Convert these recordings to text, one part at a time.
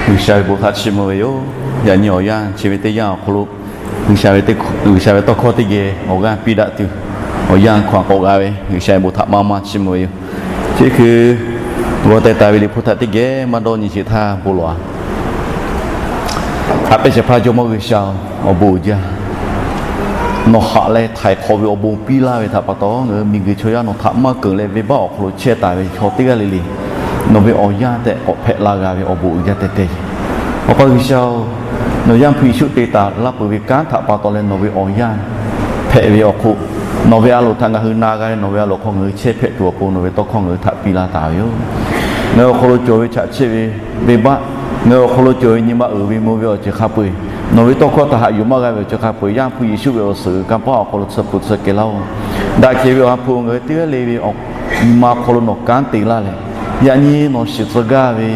G'uiˬsha ve bon htaꞈ chiˇ mvuh ve yoˬ. Yaꞈ nyi awˬ yanˇ chi ve teˇ yanˇ awˬ hk'aw lo G'uiˬsha ve teˇ, G'uiˬsha ve tawˇ hkawˇ teˇ geh awˬ g'aˇ piˇ daꞈ tuˬ, awˬ yanˇ hkawˇ k'awꞈ g'a ve G'uiˬsha ve bon htaꞈ maˇ maˇ chiˇ mvuh ve yoˬ. Chi hk'e g'aw teh taˍ ve Liꞈ hpu htaꞈ teˇ geh maˇ dawˇ nyi sheˍ htaˇ bon lawˬ-a. Haꞈ pehnˇ shehˍ hpaˇ Jawˇmawˇ G'uiˬsha-oˬ, awˬ bon uiˍ jaˇ. Nawˬ haꞈ leh htaiˍ hk'awꞈ ve awˬ bon piˇ laˇ ve htaꞈ pa taw, ngaˬ hui miˬguiˬ chaw yaˇ nawˬ htaꞈ maˇ keunˍ leh venˇbaˆ awˬ hk'aw lo chehˇ taˍ ve chaw teˇ g'aˇ le le, nawˬ ve awˬ yanˇ tehꞈ k'awꞈ hpehꞈ la g'a ve awˬ bon uiˍ jaˇ tehꞈ tehꞈ. Awˬ pa G'uiˬsha-oˬ, nawˬ Yaˇ hpu Yeˍsuˆ te taˍ laˇ peuˬ ve kanˉ htaꞈ pa taw leh nawˬ ve awˬ yanˇ hpehꞈ ve awˬ hk'oˆ, nawˬ ve a loˍ htaꞈ ngaˬ hui na g'a leh nawˬ ve a loˍ hk'aw ngaˬ hui chehˇ hpehꞈ tuˬ awˬ pon nawˬ ve tawˇ hkawˇ ngaˬ hui htaꞈ piˇ laˇ taˍ ve yoˬ. Ngaˬ hui awˬ hk'aw lo cawˬ ve chaꞈ chehˇ ve venˇbaˆ, ngaˬ hui awˬ hk'aw lo cawˬ ve nyi ma uiˍ ve mvuh ve awˬ ceuˬ hk'a peu-eˬ, nawˬ ve tawˇ hkawˇ htaꞈ haꞈ yuˬ maˇ g'a ve awˬ ceuˬ hk'a peu-eˬ, Yaˇ hpu Yeˍsuˆ ve awˬ suhˍ kanˇ paˆ awˬ hk'aw lo tsuhˇ hpu tsuhˇ kehˬ laˇ-oˬ. Daꞈ kehˬ ve awˬ ha hpu ngaˬ hui teˇ g'aˇ le ve awˬ nyi ma awˬ hk'aw lo nawˬ kanˉ te laˇ leh, yaꞈ nyi nawˬ shiˍ tcuh gaˇ ve,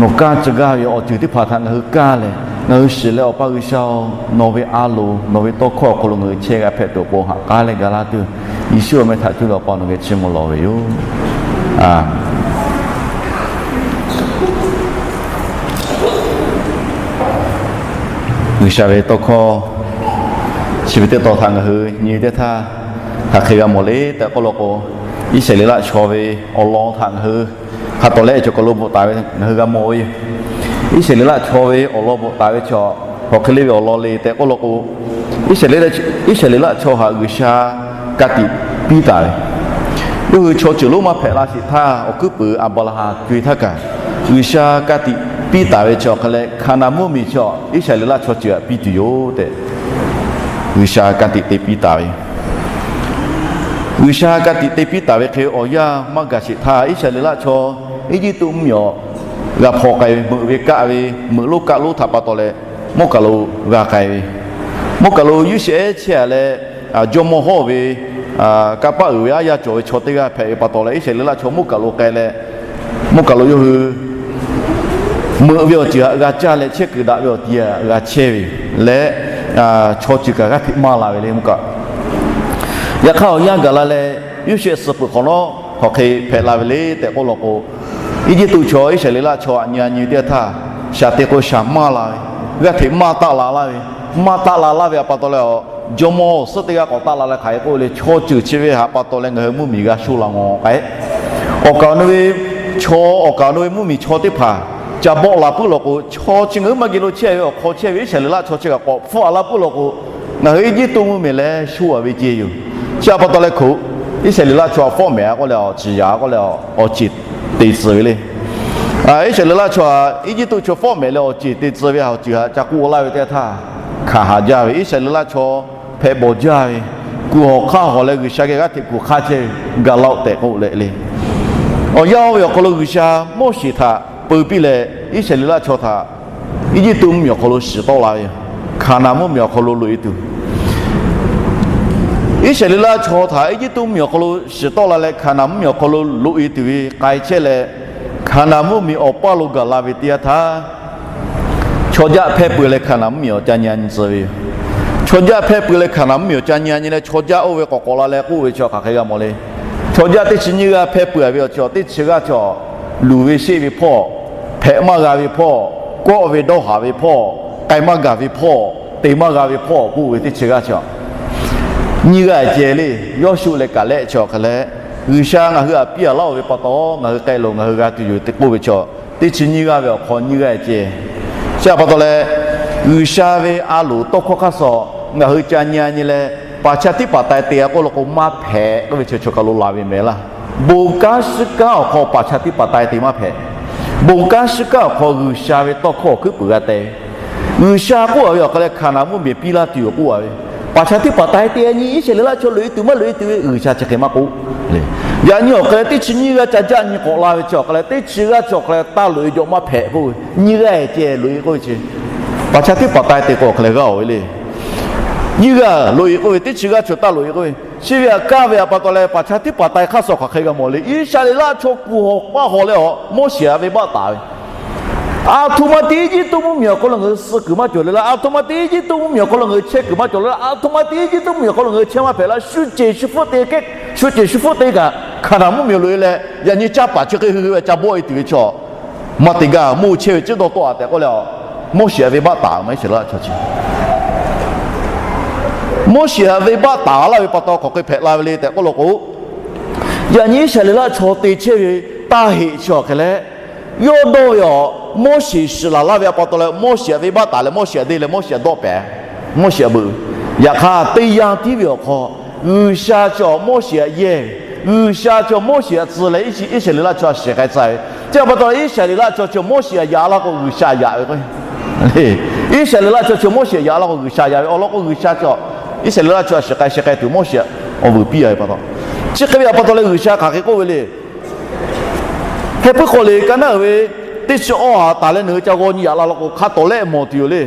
nawˬ kanˇ tcuh gaˇ ve awˬ ceuˬ teˇ hpaˍ htaꞈ ngaˬ hui kaˇ leh, ngaˬ hui shiˍ leh, Awˬ pa G'uiˬsha-oˬ, nawˬ ve a loˍ nawˬ ve tawˇ hkawˇ awˬ hk'aw lo ngaˬ hui chehˇ g'a hpehꞈ tuˬ awˬ pon haꞈ k'aˉ leh ga laˇ tuˬ, Yeˍsuˆ awˬ meh htaꞈ cuˇ leh Awˬ pa nawˬ geh chiˇ mvuh lawˬ ve yoˬ. G'uiˬsha ve tawˇ hkawˇ chi ve teˇ tawn htaꞈ ngaˬ hui nyi teˇ htaˇ, hk'aˬ hk'e g'a mawˬ le tehꞈ k'oˆ law k'o, Iˉsaˍreˍlaˆ chaw ve awˬ lawn htaꞈ ngaˬ hui hk'a tawˍ leh cawˬ kaˬ lo bvuhꞈ taˍ ve ngaˬ hui g'a mawˬ ve yoˬ. Iˉsaˍreˍlaˆ chaw ve awˬ lawn bvuhꞈ taˍ ve chaw, hk'aˬ hk'e le ve awˬ lawn le tehꞈ k'oˆ law k'o, Iˉsaˍreˍlaˆ chaw htaꞈ G'uiˬsha ka tiꞈ piˇ taˍ ve, yawˇ hui chaw ceuˬ lonˉ maˇ hpehꞈ la sheˍ htaˇ, awˬ hkuiˉ puiˍ Aˍbraˍhanˍ co-e htaˇ kaꞈ, G'uiˬsha ka tiꞈ piˇ taˍ ve chi awˬ hk'a leh, Hkaˍnanˍ mvuhˇmiˬ chaw Iˉsaˍreˍlaˆ chaw ceuˬ htaꞈ piˇ tuˬ yoˬ tehꞈ, G'uiˬsha ka tiꞈ te piˇ taˍ ve. G'uiˬsha ka tiꞈ te piˇ taˍ ve hk'e awˬ yanˇ maˇ gaˬ sheˍ htaˇ, Iˉsaˍreˍlaˆ chaw Eˇjiˇtuꞈ mvuhˇmiˬ awˬ g'a hpaw k'ai ve, meuꞈ ve kaˆ ve, meuꞈ lonˉ kaˆ lonˉ htaꞈ pa taw leh, mvuhˇ kaˬ lo g'a k'ai ve, mvuhˇ kaˬ lo Yoˇsehꞈ ehˉ chehˇ-a leh, jawˇmawˇ hawˇ ve kanˇ paˆ uiˍ ve aˉ yaˇ cawˬ ve chaw teˇ g'aˇ hpehꞈ ve pa taw leh, Iˉsaˍreˍlaˆ chaw mvuhˇ kaˬ lo k'ai leh, mvuhˇ kaˬ lo yawˇ hui meuꞈ ve awˬ ceuˬ htaꞈ g'a caˇ leh chehˇ kuiˬ daꞈ ve awˬ ti htaꞈ g'a chehˇ ve leh, chaw ceuˬ kaꞈ g'aˇ hteꞈ maˇ la ve le mvuhˇ kaꞈ. Yaꞈ hk'aˇ awˬ yanˇ gaˬ la leh, Yoˇsehꞈ suh peuˬ hk'awꞈ nawˉ hk'aˬ hk'e hpehꞈ la ve le tehꞈ k'oˆ law k'o, Eˇjiˇtuꞈ chaw Iˉsaˍreˍlaˆ chaw htaꞈ nyi-a nyi teˇ g'aˇ htaˇ, shaˍ te k'o shaˍ maˇ la ve, g'aˇ hteꞈ maˇ taˆ la laˇ ve, maˇ taˆ la laˇ ve htaꞈ pa taw leh, jawˇmawˇ suhˉ teˇ g'aˇ k'awꞈ taˆ la leh hk'aˬ hk'e k'oˆ ve le, chaw ceuˬ chi ve htaꞈ pa taw leh ngaˬ hui mvuhˇmiˬ g'a shoˆ la ngawˬ k'ai. Awˬ kaˍ awˬ nu ve chaw, awˬ kaˍ awˬ nu ve mvuhˇmiˬ chaw teˇ hpaˍ ca bawˆ la puiˉ law k'o, chaw chi ngaˬ hui maˇ geh lo chehˇ ve awˬ hk'aw chehˇ ve Iˉsaˍreˍlaˆ chaw chi kaꞈ k'awꞈ hpfuhˆ la puiˉ law k'o, ngaˬ hui Eˇjiˇtuꞈ mvuhˇmiˬ leh shoˆ-a ve ceh yoˬ. Chi htaꞈ pa taw leh hkoꞈ, Iˉsaˍreˍlaˆ chaw htaꞈ fawˆ mehˍ-a k'oˆ leh, awˬ ciˍ yaꞈ k'oˆ leh, awˬ ceˬ te tcuh ve le. Iˉsaˍreˍlaˆ chaw htaꞈ Eˇjiˇtuꞈ chaw fawˆ mehˍ leh awˬ ceˬ te tcuh ve awˬ ceuˬ htaꞈ ca k'oˆ laˇ ve teˇ g'aˇ htaˇ, hkanˍ haˍ jaˇ ve Iˉsaˍreˍlaˆ chaw hpehꞈ bawˬ jaˇ ve, kuˬ hawˬ hk'aˇ hawˬ leh G'uiˬsha geh g'aˇ hteꞈ kuˬ hk'aˇ chehˇ ve gaˬ la-oˬ tehꞈ k'oˆ leh le. Awˬ yanˇ oˇ ve awˬ hk'aw lo G'uiˬsha Moˉseˍ htaꞈ peu piˇ leh, Iˉsaˍreˍlaˆ chaw htaꞈ Eˇjiˇtuꞈ mvuhˇmiˬ awˬ hk'aw lo shiˍ tawˆ la ve yoˬ. Hkaˍnanˍ mvuhˇmiˬ awˬ hk'aw lo loꞈ-e tuˬ, Iˉsaˍreˍlaˆ chaw htaꞈ Eˇjiˇtuꞈ mvuhˇmiˬ awˬ hk'aw lo shiˍ tawˆ la leh, Hkaˍnanˍ mvuhˇmiˬ awˬ hk'aw lo loꞈ-e tuˬ ve k'ai chehˇ leh, Hkaˍnanˍ mvuhˇmiˬ awˬ paˇ lo gaˬ la ve teˇ yanˇ htaˇ, chaw jaˇ hpehˇ peuˬ leh Hkaˍnanˍ mvuhˇmiˬ awˬ ca nyi-a nyi tcuh ve yoˬ. Chaw jaˇ hpehˇ peuˬ leh Hkaˍnanˍ mvuhˇmiˬ awˬ ca nyi-a nyi leh, chaw jaˇ oˇ ve k'awꞈ k'awꞈ la leh k'oˆ ve chi hk'aˬ hk'e g'a mawˬ le. Chaw jaˇ teˇ chi nyiˇ g'aˇ hpehˇ peuˬ ve awˬ chi teˇ chi g'aˇ chaw, luˬ ve sheˆ ve hpawˇ, hpehꞈ maˇ g'a ve hpawˇ, kawˆ ve dawˇ haˍ ve hpawˇ, k'ai maˇ gaˬ ve hpawˇ, te maˇ g'a ve hpawˇ k'oˆ ve teˇ chi g'aˇ chaw, nyiˇ g'aˇ ceh le. Yawˇshuˆ leh Kaˍlehˆ chi awˬ hk'e leh, G'uiˬsha ngaˬ hui htaꞈ piˇ-a laˇ-oˬ ve pa taw, ngaˬ hui k'ai loˬ, ngaˬ hui g'a tuˬ yoˬ tehꞈ k'oˆ ve chaw, teˇ chi nyiˇ g'aˇ ve awˬ hk'aw nyiˇ g'aˇ ceh. Chi htaꞈ pa taw leh, G'uiˬsha ve a loˍ tawˇ hkawˇ hk'aˇ suh ngaˬ hui ca nyi-a nyi leh, paˍ chaˇ tiˉ paˍ tai te-a k'oˆ law k'o, maˇ hpehꞈ k'oˆ ve chi chaw kaˬ lo laˬ ve mehˍ laˇ. Bon kanˉ shiˉ kanˉ awˬ hk'aw paˍ chaˇ tiˉ paˍ tai te maˇ hpehꞈ. Bon kanˉ shiˉ kanˉ awˬ hk'aw G'uiˬsha ve tawˇ hkawˇ awˬ hkuiˉ puiˍ g'a teh. G'uiˬsha k'oˆ-a ve awˬ hk'e leh Hkaˍnanˍ mvuhˇmiˬ piˇ laˇ tuˬ yoˬ k'oˆ-a ve, paˍ chaˇ tiˉ paˍ tai te-a nyi, Iˉsaˍreˍlaˆ chaw loꞈ-e tuˬ maˇ loꞈ-e tuˬ ve G'uiˬsha chi hk'e maˇ k'oˆ. Yaꞈ nyi awˬ hk'e leh teˇ chi nyiˇ g'aˇ ca jaˇ nyi k'awꞈ la ve chi awˬ hk'e leh, teˇ chi g'aˇ chi awˬ hk'e leh taˇ loꞈ-e jawꞈ maˇ hpehꞈ k'oˆ ve, nyiˇ g'aˇ ceh loꞈ-e k'oˆ ve chi, paˍ chaˇ tiˉ paˍ tai te k'o awˬ hk'e leh g'aˇ-oˬ ve le. Nyiˇ g'aˇ loꞈ-e k'oˆ ve, teˇ chi g'aˇ chaw taˇ loꞈ-e k'oˆ ve, chi ve htaꞈ kaˇ ve htaꞈ pa taw leh paˍ chaˇ tiˉ paˍ tai hk'aˇ suh hk'aˬ hk'e g'a mawˬ le. Iˉsaˍreˍlaˆ chaw kuˬ hawˬ paˇ hawˬ leh awˬ Moˉseˍ htaꞈ venˇbaˆ taˍ ve, a htoꞈ ma te Eˇjiˇtuꞈ mvuhˇmiˬ awˬ hk'aw lo ngaˬ hui suh kuiˬ maˇ cawˬ le laˇ. A htoꞈ ma te Eˇjiˇtuꞈ mvuhˇmiˬ awˬ hk'aw lo ngaˬ hui chehˇ kuiˬ maˇ cawˬ le laˇ. A htoꞈ ma te Eˇjiˇtuꞈ mvuhˇmiˬ awˬ hk'aw lo ngaˬ hui chehˇ maˇ hpehꞈ laˇ. Shu ceˬ shu hpfuhˆ te kaꞈ, shu ceˬ shu hpfuhˆ te kaꞈ Hkaˍnanˍ mvuhˇmiˬ loꞈ-e leh, yaꞈ nyi caˇ paˍ chi hk'e hui hui ve ca bawˆ-e tuˬ ve chaw, maˇ te gaˇ, mvuhˇ chehˇ ve ciˉ dawˇ tawˆ-a tehꞈ k'oˆ leh, Moˉseˍ htaꞈ venˇbaˆ taˍ maˇ Iˉsaˍreˍlaˆ chaw chi. Moˉseˍ htaꞈ venˇbaˆ taˍ laˇ ve pa taw, hk'aˬ hk'e hpehꞈ la ve le tehꞈ k'oˆ law k'o, yaꞈ nyi Iˉsaˍreˍlaˆ chaw te chehˇ ve taˇ heꞈ chi awˬ hk'e leh, yawˇ dawˇ ve awˬ Moˉseˍ shiˍ laˬ laˇ ve pa taw leh, Moˉseˍ htaꞈ venˇbaˆ taˍ leh, Moˉseˍ htaꞈ deˇ leh, Moˉseˍ htaꞈ dawˆ pehˍ. Moˉseˍ htaꞈ beuꞈ. Yaꞈ hk'aˇ, teˇ yanˇ tiˉ ve awˬ hk'aw, G'uiˬsha chi awˬ Moˉseˍ htaꞈ yehˇ ve, G'uiˬsha chi awˬ Moˉseˍ htaꞈ tcuh leh, Iˉsaˍreˍlaˆ chaw htaꞈ shiˍ k'ai tcuh ve. Chi pa taw leh, Iˉsaˍreˍlaˆ chaw chi Moˉseˍ htaꞈ yaꞈ laˇ k'o, G'uiˬsha htaꞈ yaꞈ ve k'o, Iˉsaˍreˍlaˆ chaw chi Moˉseˍ htaꞈ yaꞈ laˇ k'o, G'uiˬsha yaꞈ ve awˬ lawn k'o, G'uiˬsha chi Iˉsaˍreˍlaˆ chaw htaꞈ shiˍ k'ai, shiˍ k'ai tuˬ Moˉseˍ htaꞈ awˬ vuiˬ piˇ-a ve pa taw, chi hk'e ve pa taw leh, G'uiˬsha hk'aˬ hk'e k'oˆ ve le. Heh puiˉ hk'aw liꞈ ka naˉ uiˍ ve teˇ chi awˇ htaꞈ taˍ leh, nawˬ hui ca g'aw nyi yaꞈ la law k'o, hk'a tawˍ lehˆ mawˬ tuˬ yoˬ le.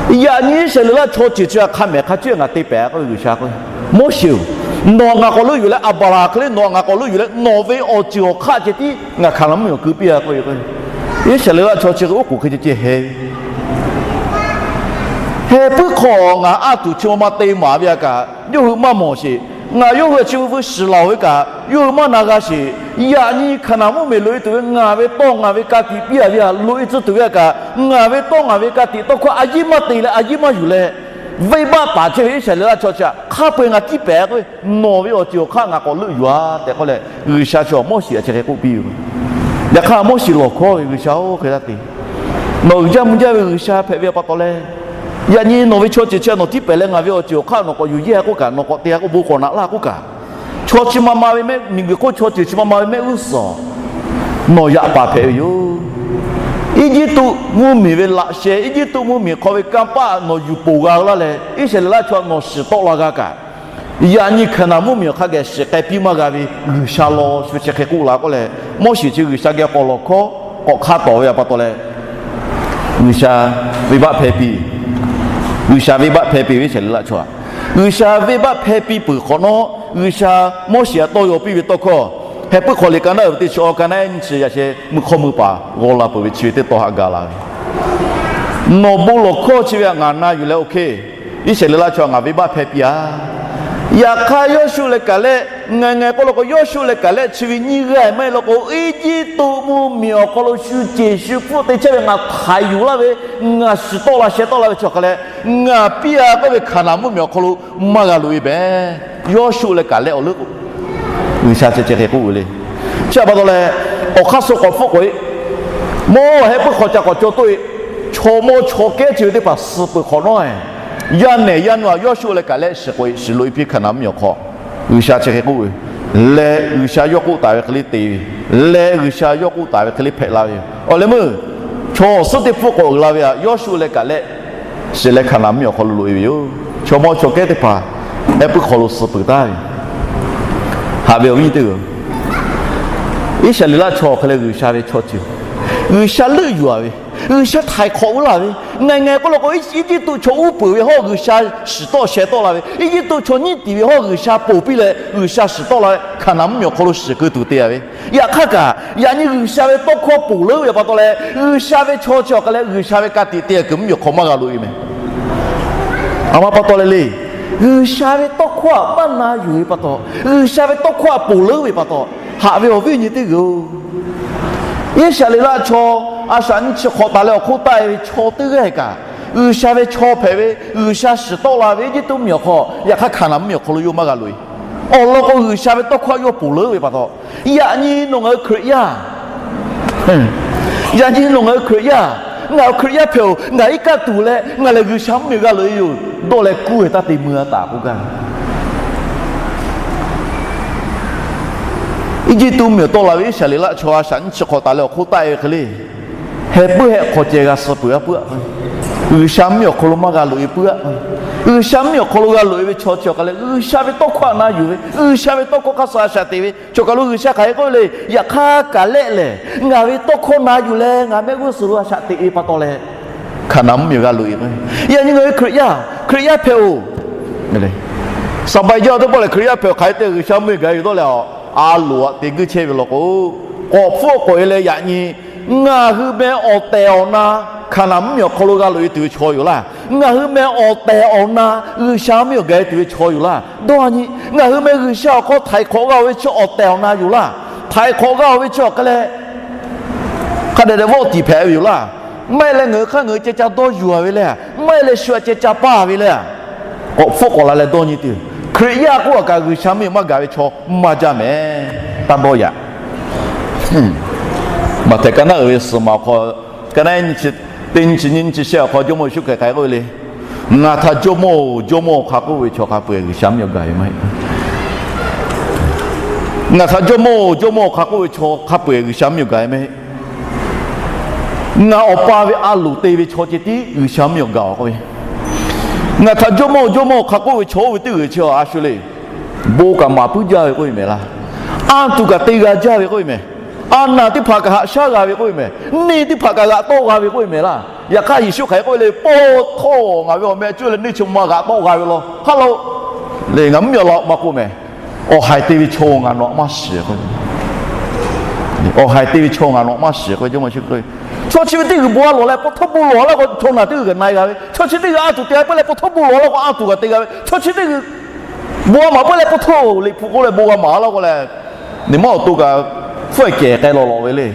Yaꞈ nyi Iˉsaˍreˍlaˆ chaw ceuˬ chi htaꞈ hk'a mehˍ hk'a ceuˬ ngaˬ te pehˍ k'oˆ ve G'uiˬsha k'oˆ ve, Moˉseˍ-oˬ, nawˬ ngaˬ k'awꞈ leuˆ yuˬ leh, Aˍbraˍhanˍ hk'e le nawˬ ngaˬ k'awꞈ leuˆ yuˬ leh, nawˬ ve awˬ ceuˬ awˬ hk'aˆ ceh tiˉ ngaˬ Hkaˍnanˍ mvuhˇmiˬ awˬ keu piˇ-a k'oˆ ve. Iˉsaˍreˍlaˆ chaw chi hk'e oˉ k'oˍ hk'e ceh ceh heh ve, heh puiˉ hk'aw ngaˬ aˉ tuˬ chi ma ma te maˍ ve htaꞈ kaꞈ yawˇ hui maˇ mawˬ sheˍ. Ngaˬ yawˇ hui htaꞈ chi beuꞈ beuꞈ shiˍ laˬ-oˬ ve kaꞈ yawˇ hui maˇ na g'a sheˍ. Yaꞈ nyi Hkaˍnanˍ mvuhˇmiˬ loꞈ-e tuˬ ve ngaˬ ve tawˇ ngaˬ ve ka tiꞈ piˇ-a ve htaꞈ loꞈ-e tcuh tuˬ ve htaꞈ kaꞈ, ngaˬ ve tawˇ ngaˬ ve ka tiꞈ tawˇ hkawˇ a yiˇ maˇ te leh a yiˇ maˇ yuˬ leh, venˇbaˆ taˍ chehˇ ve Iˉsaˍreˍlaˆ chaw chi htaꞈ hk'a peu-eˬ ngaˬ tiˇ pehˍ k'oˆ ve, nawˬ ve awˬ ceuˬ awˬ hk'aˆ ngaˬ k'awꞈ leuˆ yuˬ-a tehꞈ k'oˆ leh, G'uiˬsha chi awˬ Moˉseˍ htaꞈ chi hk'e k'oˆ piˇ ve. Yaꞈ hk'aˇ Moˉseˍ lawˬ hkawˇ ve, G'uiˬsha-oˬ, hk'e taˇ te. Nawˬ uiˍ jaˇ mvuh jaˇ ve G'uiˬsha hpehꞈ ve pa taw leh, yaꞈ nyi nawˬ ve chaw ceuˬ chi nawˬ tiˇ pehˍ leh ngaˬ ve awˬ ceuˬ awˬ hk'aˆ nawˬ k'awꞈ yuˬ yeˇ-a k'oˆ kaꞈ, nawˬ k'awꞈ te-a k'oˆ bon k'awꞈ naꞈ laˇ k'oˆ kaꞈ, chaw chi ma ma ve mehˆ, miˬguiˬ hk'oˆ chaw ceuˬ chi ma ma ve mehˆ g'uˇ suhˍ nawˬ yaꞈ paˍ hpehꞈ ve yoˬ. Eˇjiˇtuꞈ mvuhˇmiˬ ve laꞈ sheh, Eˇjiˇtuꞈ mvuhˇmiˬ hk'aw ve kanˇ paˆ nawˬ yuˬ poˬ g'a laˇ leh, Iˉsaˍreˍlaˆ chaw nawˬ shiˍ tawˆ la g'a kaꞈ, yaꞈ nyi Hkaˍnanˍ mvuhˇmiˬ awˬ hk'aˇ geh shiˍ k'ai piˇ maˇ g'a ve G'uiˬsha law, chi chi hk'e k'oˆ la k'oˆ leh, Moˉseˍ chi G'uiˬsha geh k'awꞈ lawˬ hkawˇ k'awꞈ hk'a tawˍ ve pa taw leh, G'uiˬsha venˇbaˆ hpehˇ piˇ. G'uiˬsha venˇbaˆ hpehˇ piˇ ve Iˉsaˍreˍlaˆ chaw-a. G'uiˬsha venˇbaˆ hpehˇ piˇ peuˬ hk'awꞈ nawˉ, G'uiˬsha Moˉseˍ htaꞈ tawˇ yaw piˇ ve tawˇ hkawˇ, heh puiˉ hk'aw liꞈ ka naˉ uiˍ ve teˇ chi awˇ ka naˉ nyiˇ chi yaꞈ sheh mui hk'aw mui paˍ g'aw la peuˬ ve chi ve teˇ taw haꞈ ga la ve, nawˬ bon lawˬ hkawˇ chi ve htaꞈ ngaˬ na yuˬ leh, oˇ hk'e Iˉsaˍreˍlaˆ chaw ngaˬ venˇbaˆ hpehˇ piˇ-a. Yaꞈ hk'aˇ Yawˇshuˆ leh Kaˍlehˆ ngaˬ ngaˬ k'oˆ law k'o, Yawˇshuˆ leh Kaˍlehˆ chi ve nyiˇ g'aˇ maˇ heˆ law k'o, Eˇjiˇtuꞈ mvuhˇmiˬ awˬ hk'aw lo shu ceˬ shu hpfuhˆ te chehˇ ve ngaˬ htaiˍ yuˬ laˇ ve, ngaˬ shiˍ tawˆ la sheh tawˆ la ve chi awˬ hk'a leh, ngaˬ piˇ-a k'oˆ ve Hkaˍnanˍ mvuhˇmiˬ awˬ hk'aw lo maˇ g'a loꞈ-e mehˍ. Yawˇshuˆ leh Kaˍlehˆ awˬ leuˉ k'o, G'uiˬsha chi chi hk'e k'oˆ ve le. Chi htaꞈ pa taw leh, awˬ hk'aˇ suh k'awꞈ hpfuhˆ k'oꞈ-e, mawˇ heh puiˉ hk'aw ca k'awꞈ caw toˆ-e, chaw mawˇ chaw kehˉ chi ve teˇ hpaˍ suh peuˬ hk'awꞈ nawˉ-e, yaˇ nehˬ yaˇ nu-a Yawˇshuˆ leh Kaˍlehˆ shiˍ k'oꞈ-e, shiˍ loꞈ-e piˇ Hkaˍnanˍ mvuhˇmiˬ awˬ hk'aw. G'uiˬsha chi hk'e k'oˆ ve, leh G'uiˬsha yawˇ k'oˆ taˍ ve hk'e le te ve, leh G'uiˬsha yawˇ k'oˆ taˍ ve hk'e le hpehꞈ la ve yoˬ. Awˬ leh meuˇ chaw awˬ suhˉ teˇ hpfuhˆ k'awꞈ uiˍ la ve htaꞈ Yawˇshuˆ leh Kaˍlehˆ shiˍ leh Hkaˍnanˍ mvuhˇmiˬ awˬ hk'aw lo loꞈ-e ve yoˬ. Chaw mawˇ chaw kehˉ teˇ hpaˍ heh puiˉ hk'aw lo suh peuˬ taˍ ve, haꞈ ve awˬ viˉ nyi teˇ-oˬ, Iˉsaˍreˍlaˆ chaw awˬ hk'e leh G'uiˬsha ve chaw ceuˬ, G'uiˬsha leuˆ yuˬ-a ve, G'uiˬsha htaiˍ hk'awꞈ uiˍ laˇ ve, ngaˬ ngaˬ k'oˆ law k'o, Eˇjiˇtuꞈ chaw uˉ peunˍ ve hawˉ G'uiˬsha shiˍ tawˆ sheh tawˆ la ve, Eˇjiˇtuꞈ chaw nyiˇ tiˍ ve hawˉ G'uiˬsha ponˬ piˇ leh G'uiˬsha shiˍ tawˆ la ve, Hkaˍnanˍ mvuhˇmiˬ awˬ hk'aw lo shiˍ keu tuˬ te-a ve. Yaꞈ hk'aˇ kaꞈ, yaꞈ nyi G'uiˬsha ve tawˇ hkawˇ ponˬ leuˉ ve pa taw leh, G'uiˬsha ve chaw chi awˬ hk'e leh G'uiˬsha ve ka tiꞈ te-a kuiˬ mvuhˇmiˬ awˬ hk'aw maˇ g'a loꞈ-e mehˍ. A ma pa taw leh le, G'uiˬsha ve tawˇ hkawˇ htaꞈ maˇ na yuˬ ve pa taw, G'uiˬsha ve tawˇ hkawˇ htaꞈ ponˬ leuˉ ve pa taw, haꞈ ve awˬ viˉ nyi teˇ-oˬ, Iˉsaˍreˍlaˆ chaw a shaꞈ nyiˇ chi hk'awꞈ taˍ leh awˬ hk'oˆ taˆ-e ve chaw teˇ g'aˇ kaꞈ, G'uiˬsha ve chaw hpehꞈ ve, G'uiˬsha shiˍ tawˆ la ve Eˇjiˇtuꞈ mvuhˇmiˬ awˬ hk'aw, yaꞈ hk'aˇ Hkaˍnanˍ mvuhˇmiˬ awˬ hk'aw lo yawˇ maˇ g'a loꞈ-e. Awˬ lawn k'o, G'uiˬsha ve tawˇ hkawˇ htaꞈ yawˇ ponˬ leuˉ ve pa taw, yaꞈ nyi nawˬ ngaˬ hui Hkriꞈ yaˇ, yaꞈ nyi nawˬ ngaˬ hui Hkriꞈ yaˇ, ngaˬ awˬ Hkriꞈ yaˇ hpehꞈ-oˬ, ngaˬ iˉ kaˆ tuˬ leh ngaˬ lehˬ G'uiˬsha mvuhˇmiˬ g'a loꞈ-e yoˬ, dawˇ leh kuˇ ve taˇ te mui-a taˍ k'oˆ gaˇ ve. Eˇjiˇtuꞈ mvuhˇmiˬ awˬ tawˆ la ve Iˉsaˍreˍlaˆ chaw a shaꞈ nyiˇ chi hk'awꞈ taˍ leh awˬ hk'oˆ taˆ-e ve hk'e le, heh puiˉ heh hk'aw ceh g'a suh peuˬ-a puiˉ-a. G'uiˬsha mvuhˇmiˬ awˬ hk'aw lo maˇ g'a loꞈ-e puiˉ-a. G'uiˬsha mvuhˇmiˬ awˬ hk'aw lo g'a loꞈ-e ve chaw chi awˬ hk'a leh, G'uiˬsha ve tawˇ hkawˇ htaꞈ na yuˬ ve, G'uiˬsha ve tawˇ hkawˇ hk'aˇ suh a shaꞈ teꞈ ve chaw kaˬ lo G'uiˬsha hk'aˬ hk'e k'oˆ ve le, yaꞈ hk'aˇ Kaˍlehˆ lehˬ, ngaˬ ve tawˇ hkawˇ na yuˬ leh ngaˬ mehˆ g'uˇ suhˍ lo a shaꞈ teꞈ ve pa taw leh, Hkaˍnanˍ mvuhˇmiˬ g'a loꞈ-e. Yaꞈ nyi ngaˬ hui Hkriꞈ yaˇ, Hkriꞈ yaˇ hpehꞈ-oˬ, Saˍbaˍ yaˇ teˇ pawˆ lehˬ Hkriꞈ yaˇ hpehꞈ-oˬ, hk'aˬ hk'e te G'uiˬsha mvuhˇmiˬ gaˬ yuˬ dawˇ leh, a loˍ aꞈ te guiˇ chehˇ ve law k'o, k'awꞈ hpfuhˆ k'oꞈ-e leh yaꞈ nyi ngaˬ hui meh awˬ tehˬ awˬ na Hkaˍnanˍ mvuhˇmiˬ awˬ hk'aw lo g'a loꞈ-e tuˬ ve chaw yoˬ laˇ. Ngaˬ hui meh awˬ tehˬ awˬ na G'uiˬsha mvuhˇmiˬ awˬ gaˬ-e tuˬ ve chaw yoˬ laˇ. Dawˇ nyi, ngaˬ hui meh G'uiˬsha awˬ hk'aw htaiˍ hk'awꞈ g'a-oˬ ve chi awˬ tehˬ awˬ na yoˬ laˇ. Htaiˍ hk'awꞈ g'a-oˬ ve chi awˬ hk'a leh, Hk'a dehꞈ dehꞈ vawˆ tiˍ hpehꞈ ve yoˬ laˇ. Maˇ heˆ leh ngaˬ hui hk'aˇ ngaˬ hui ceh ca dawˇ yuˬ-a ve le. Maˇ heˆ leh shu-a ceh ca paˇ ve le. K'awꞈ hpfuhˆ k'awꞈ la leh dawˇ nyi tuˬ, Hkriꞈ yaˇ k'oˆ-a kaꞈ G'uiˬsha mvuhˇ miˬ maˇ gaˬ ve chaw maˇ jaˇ mehˍ. Taˇ dawˇ yaꞈ. Maꞈhtehˍ ka naˉ uiˍ ve suhˍ maˬ awˬ hk'aw, ka naˉ teˇ nyi chi nyi nyi chi shehˆ awˬ hk'aw Jawˇmawˇ Yeˍsuˆ Hkriꞈ hk'aˬ hk'e k'oˆ ve le. Ngaˬ htaꞈ Jawˇmawˇ-oˬ, Jawˇmawˇ-oˬ hk'a k'oˆ ve chaw hk'a peu-eˬ G'uiˬsha mvuhˇ miˬ gaˬ ve maˇ heˆ. Ngaˬ htaꞈ Jawˇmawˇ-oˬ, Jawˇmawˇ-oˬ hk'a k'oˆ ve chaw hk'a peu-eˬ G'uiˬsha mvuhˇ miˬ gaˬ ve maˇ heˆ. Ngaˬ Awˬ pa ve a loˍ te ve chaw ceh tiˉ G'uiˬsha mvuhˇ miˬ gaˬ-oˬ k'oˆ ve. Ngaˬ htaꞈ Jawˇmawˇ-oˬ, Jawˇmawˇ-oˬ hk'a k'oˆ ve chaw oˇ ve teˇ g'uiˬ chi a shu le. Bon kaꞈ maˍ puiˉ jaˇ ve k'oˆ ve mehˍ laˇ. Anˇ tuˬ kaꞈ te g'a jaˇ ve k'oˆ ve mehˍ. A naˬ teˇ hpaˍ kaꞈ haꞈ shaˉ g'a ve k'oˆ ve mehˍ. Neˇ teˇ hpaˍ kaꞈ g'aꞈ tawˆ g'a ve k'oˆ ve mehˍ laˇ. Yaꞈ hk'aˇ Yeˍsuˆ Hkriꞈ k'oˆ ve le, Pawˇ htawˇ ngaˬ ve awˬ meh cuˇ leh neˇ chi ma g'aꞈ tawˆ g'a ve law. Haˉ lo le, ngaˬ mvuhˇ miˬ law maˇ k'oˆ mehˍ. Awˬ haiˬ te ve chaw ngaˬ nawꞈ maˇ shiˍ k'o, awˬ haiˬ te ve chaw ngaˬ nawꞈ maˇ shiˍ k'o, Jawˇmawˇ Yeˍsuˆ k'oˆ ve, chaw chi ve teˇ g'uiˬ bon a lawˬ leh pa htawˇ bon lawˬ laˇ k'o, chaw naˬ teˇ g'uiˬ kaꞈ na-e g'a ve. Chaw chi teˇ g'uiˬ a tuˬ te g'a peuˬ leh pa htawˇ bon lawˬ laˇ k'o, a tuˬ kaꞈ te g'a ve. Chaw chi teˇ g'uiˬ bon a maˍ peuˬ leh pa htawˇ Liꞈ hpu k'oˆ leh bon g'a maˍ laˇ k'o leh, neˇ maˇ awˬ to kaꞈ hpfuhˇ kehˬ k'ai lawˬ lawˬ ve le.